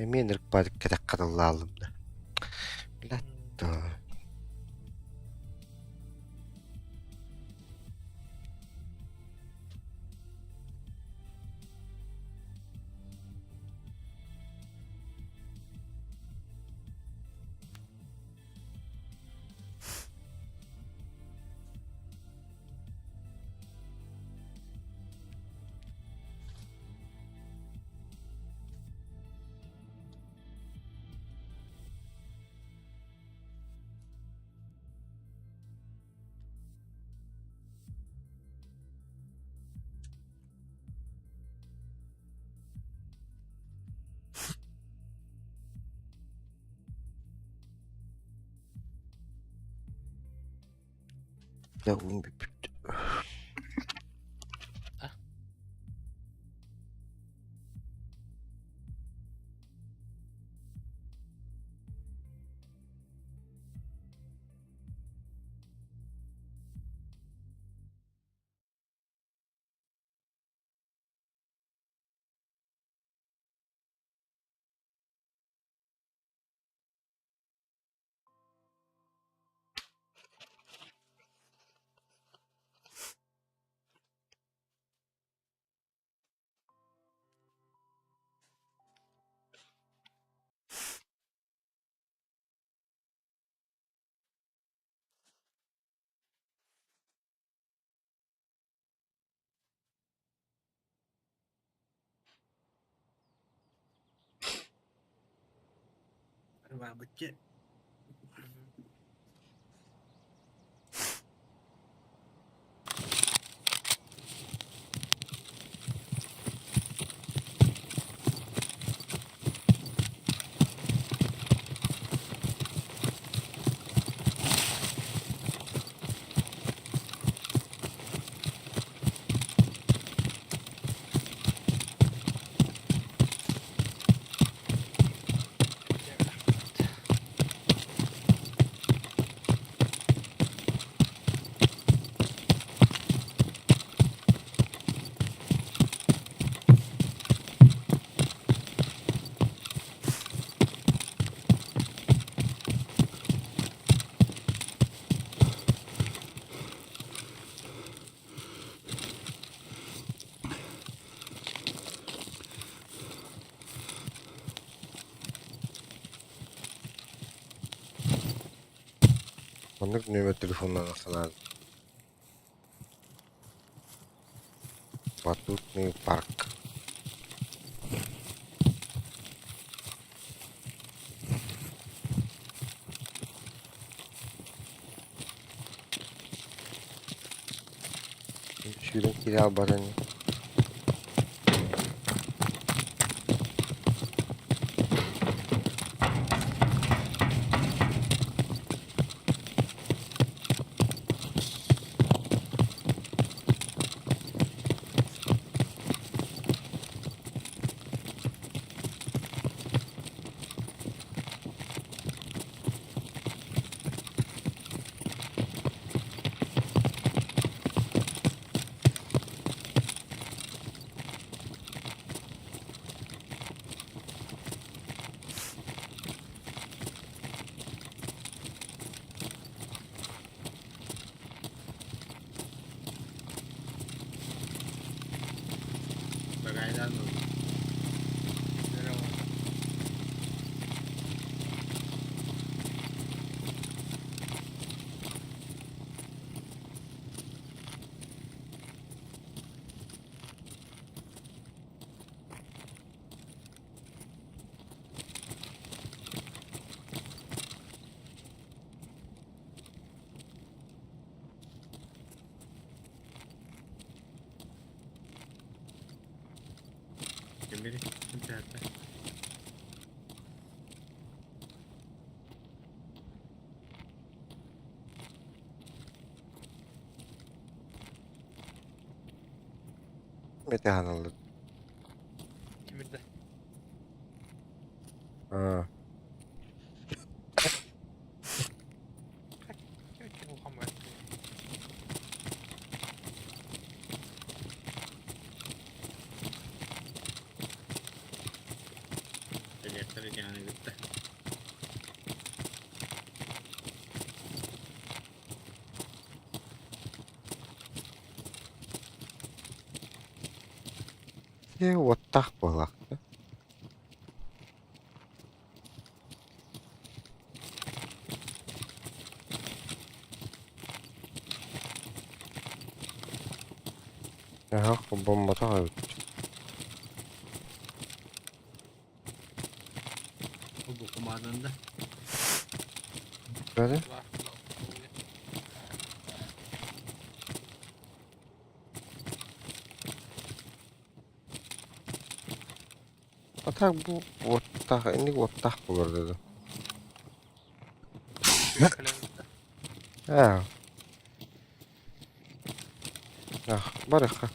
Эмиэ ынырыкпаатык кэтэх хатыллааллым да. Блядь, Дьэ уум бүппүт. Барбыччы. Маннык нүөмэр телефонунан санаан Батутный парк. Сүүрэн киирэ албатын. Багайдан Кимбiri? Ким тэһэрдэ? Метехан ыллыт. Тимирде. Аа. Ким улахан баар. Электр итиһаны кытта. Ээ уоттаах буоллах. Аһа холбоммотох эбит. Бу кумааданда. Бары? А так бу уоттаах, инник уоттаах буолар деді. Аа. Ах, барыахха.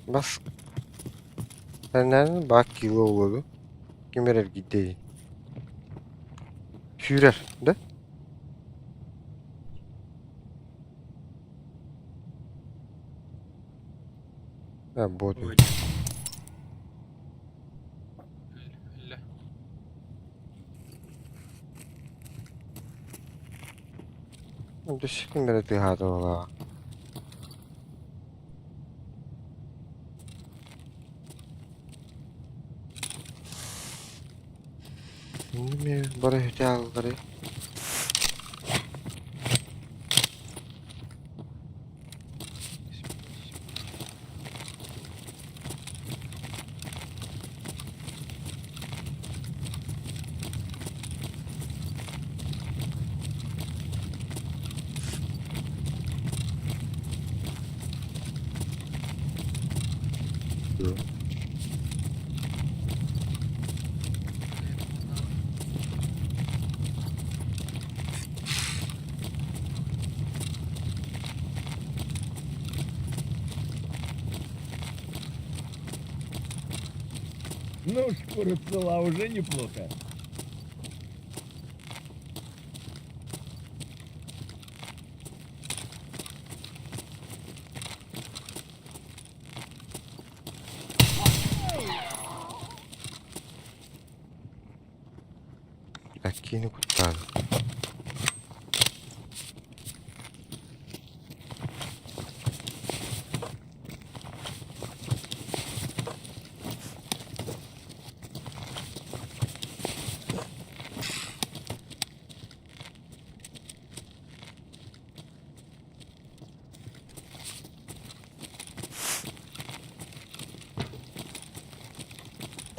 Бас Сэннэрин баар киилэ буолуо Ким эрэ эргийдэ Сүүрэр да? А, вот. Ой. Өллө. Өссө ким эрэ тыаһаата буоллаҕа. Эмиэ бары үтэ Ну, шкура цела, уже неплохо. Киини куттаан.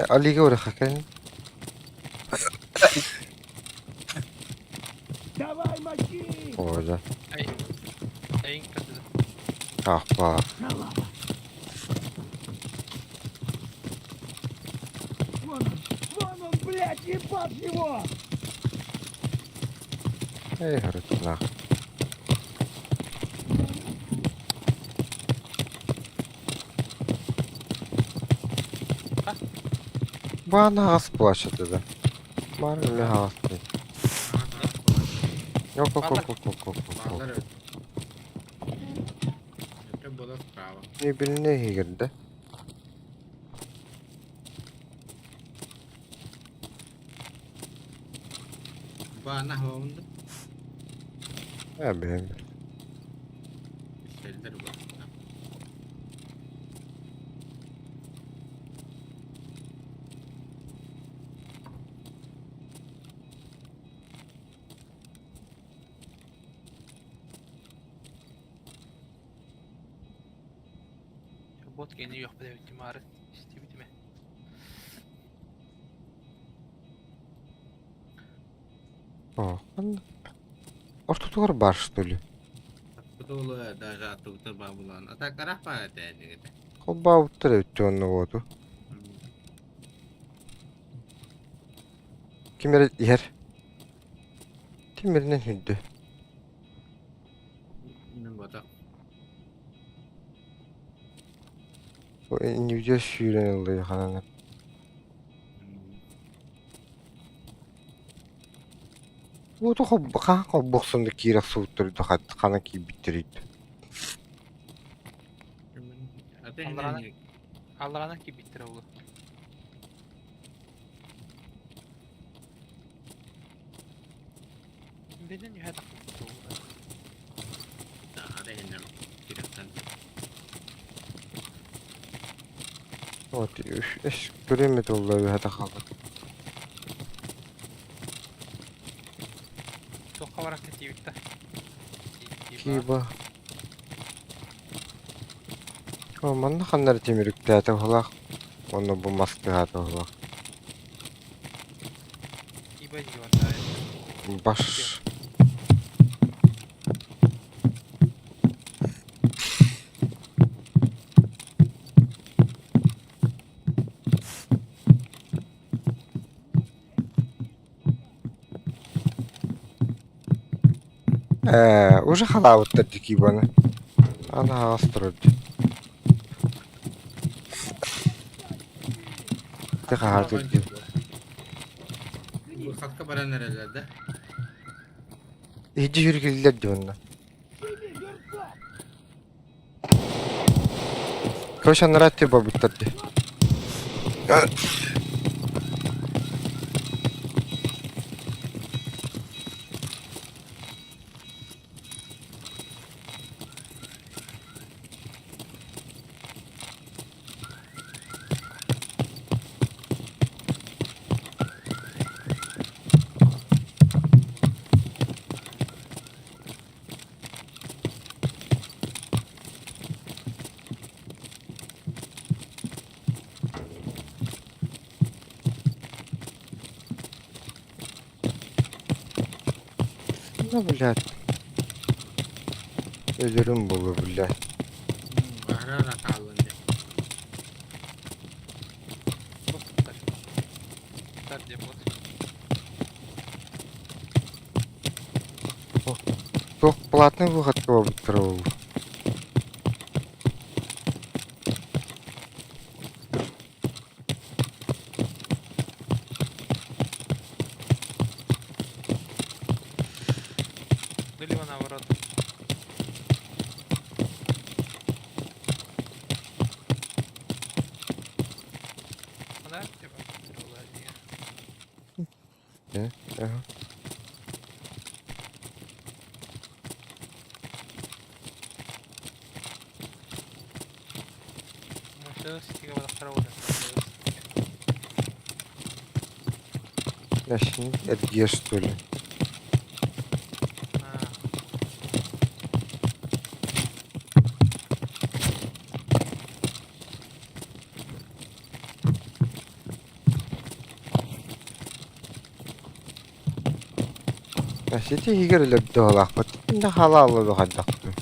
Алига ураха кэлин. Давай, мочи! Оҕо Эйин кытыды. Аахпаа. Вон он, вон он, блядь, ебать его! Эй, харытылаах. Баана аҕас плащата да. Баар эмиэ аҕас Yok yok yok yok yok yok yok. Баалар Это было справа. Birbirine girdi. Баана хоһунду. Ha benim. Сэллэр буолла. Бот кeni yok бит мары. Истибитиме. О, Ортотугар бар что ли? Тулу даже аттыбытыр баа булан. А так арах баа этэ. Холбаабыттар эбит онно буоту. Ким эрэ иһэр. Тимиринэн үрдү. Мин ботах. Бу индивидуал сүүрэн ыллыы ханан. Уоту хаһан холбуохсунна киирэ охсубуттар да ханан киирбиттэрий Аллараанан аллараанан киирбиттэрэ буолуо. Билин үһэ тахсыбыт буолуо. Вот көрүөм этэ буолла үһэ тахалар. Туохха баран кэтиибит да? Киба. О, манна ханна эрэ тимириктээтэ быһыылаах. Уонна бу мас тыаһаата быһыылаах. Киба дии Баш. Ээ, уже халаабыттар дии Кибаны. Аны аҕас турар дии. Ити хаһаатыр дии. Выходка баран эрэллэр да? Иһдьи үргүллэр дии онно. Короче, анараа өттүгэр барбыттар дии. Ну, блядь. Өлөрүм буолуо, блядь. Аһара хааллын дии. Туттар. Туттар диэн буолар. Туох платный выходка барбыттара буолуо. Либо наоборот. Да, типа, Э, ага. Эргиэ что ли? Сити иһигэр өлөрдө Да халаалла хайдахпын.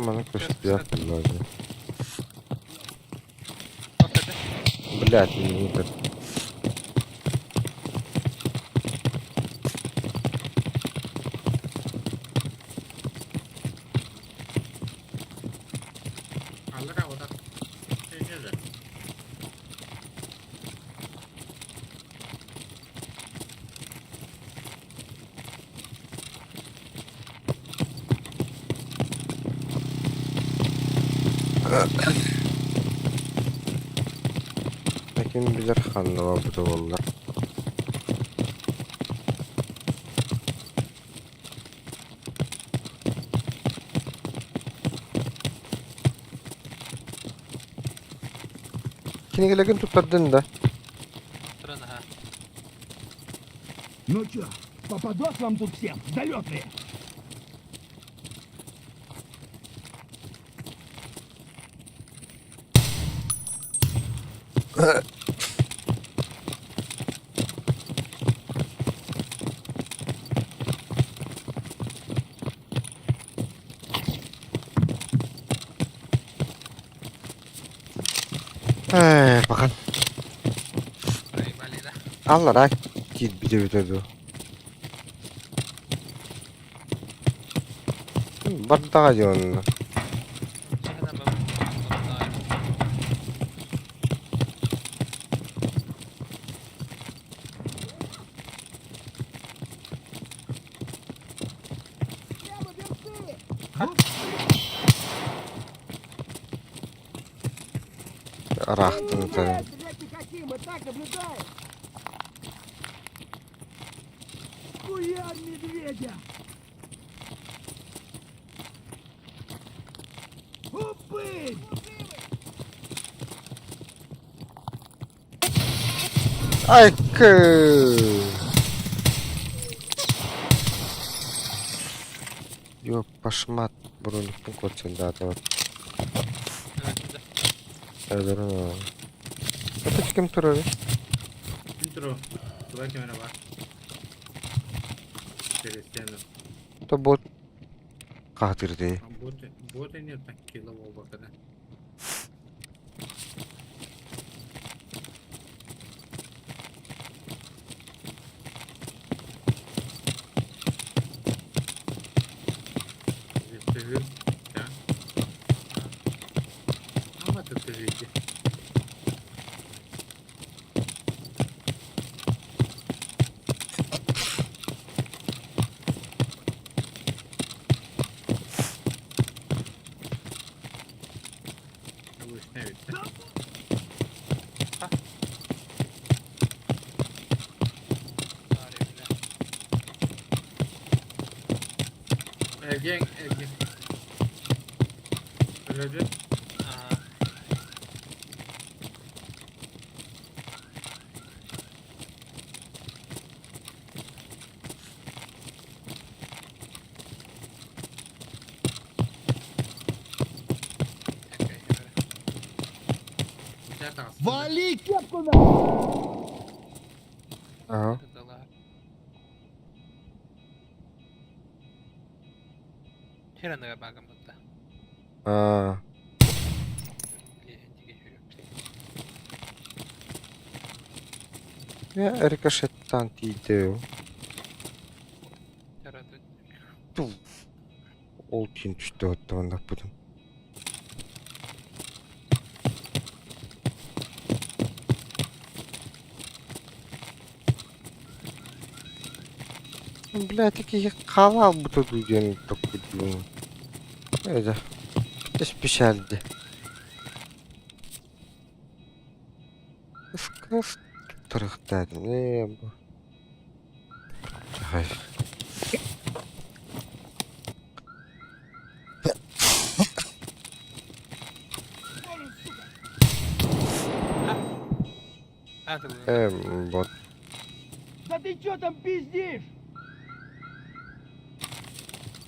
Маны көстүөх буллар. Блядь, не так. Ким билэр ханна барбыта буолла. Кинигэлэргин туттардын да? Ну чё, попадос вам тут всем, залетные! Ээ, бахан. Проебали, да? Аллараа киирбит эбитэ дуу. Бардаҕа дии онно. Ыраахтан ытарын. Стрелять не хотим, мы так наблюдаем. Хуярь медведя! Упырь! Айкы! Йо, пашмат броникпын көрсөндөатыбат. Это ким турар? Ким туру? Тула камера бар. Перестену. То бот хаатырды. Бот, бот нет, так кило оба когда. Ergen, ergen. Öyle Вали кепку на! Ага. Аа. Я рикошеттан тиийдэ. Ол киин түстэ оттоҕун Блядь, такие халал будто диэн токкуйдуун. Это специальды. Скас тарахтаатым. Ээ бу. Хай. Ээ бот. Да ты чё там пиздишь?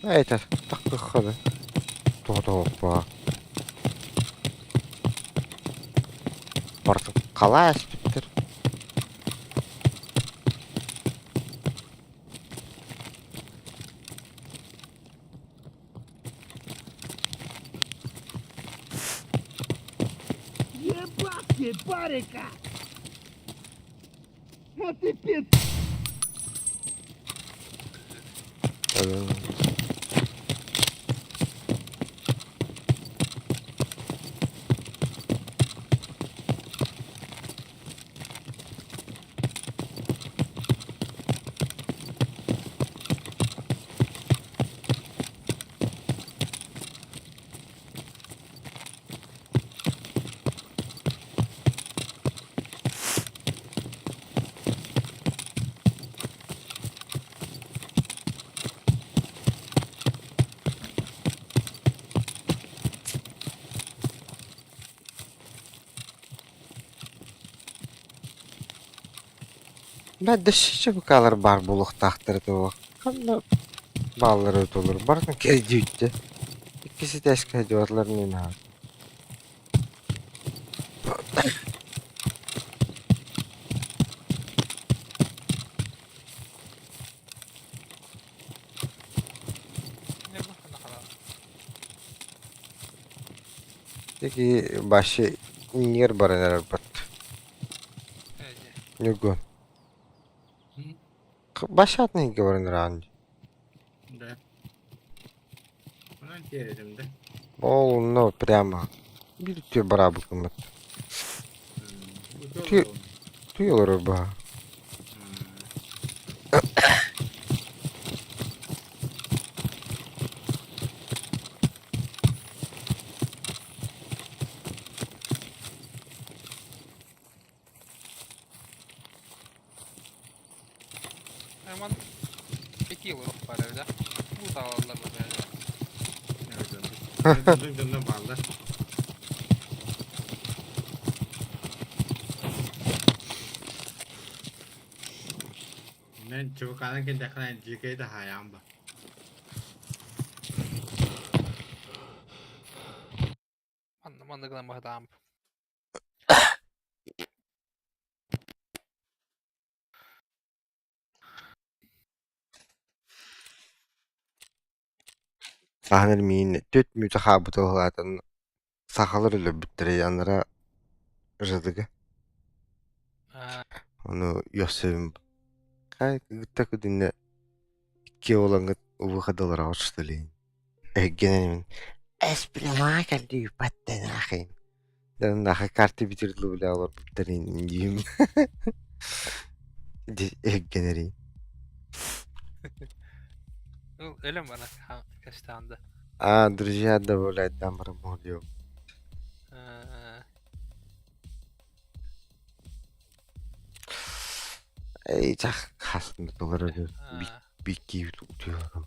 Это таккыххады. Тоҕо Бартын қалай әспеттер. Ебать парика! А ты пиз... Бә дөссүчө букалар бар булуктаахтар туох. Ханна бааллар өтөлөр. Бартын кэрдүүттэ. Иккиси тэскэ дьуотлар нина. Теки башы Иннигэр баран эрэр бат. Ньургун. Башатныйга баран эрэҕин дии. Да. Онон тиэрэтим да. Ол онно прямо биир үтүө бараабыккын бат. Үтүө үтүө олорор баһа. Роман 5 yıl var evde. Bu dağlarlar bu böyle. Дьонно бааллар. Мен чубуканан кэллэххинэ дьиикэй да хаайаҕын ба. Манна манна гынан баһытаам. Саһан эрмиин түөрт мүнүүтэ хаалбыта уһулаатан сахалар өлөрбүттэрэ анара ЖДГ. Ону үөхсэбин хай кытта күдүннэ икки уолаҥҥыт выходалара что ли Эргэнэмин эс прямо кэллииппэттэн аахайын Наха карты бүтүрдү бля олорбуттарын диим эргэнэрин Өлөм бана кэстаанда. А, друзья добавлять там работаю. Эй, чах хасын толору бикки утуйорум.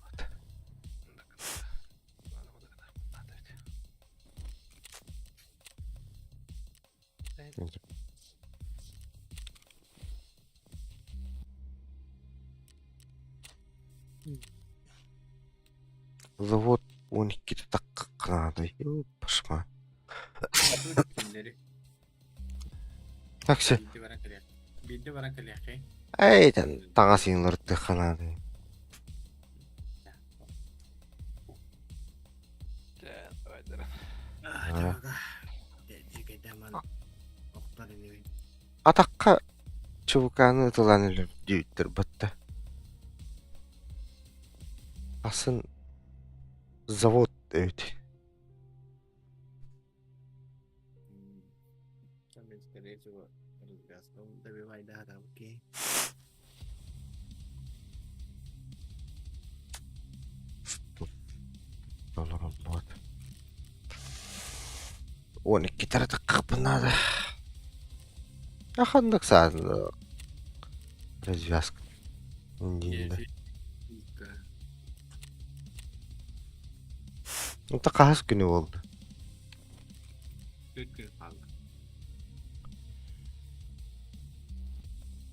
Завод 12 такканадай. Пашма. Такси. Биирдэ баран кэлиэххэй. Эй, таҥас иҥлэртыхханадай. Атахха чубукааны ытылаан өлөр диэбиттэр батта. Асын завод эбит. Толоруллубат. 12 таратыккаппын наада. А ханнык саатын развязка дииннэ. Онто хаһыс күнү буолла?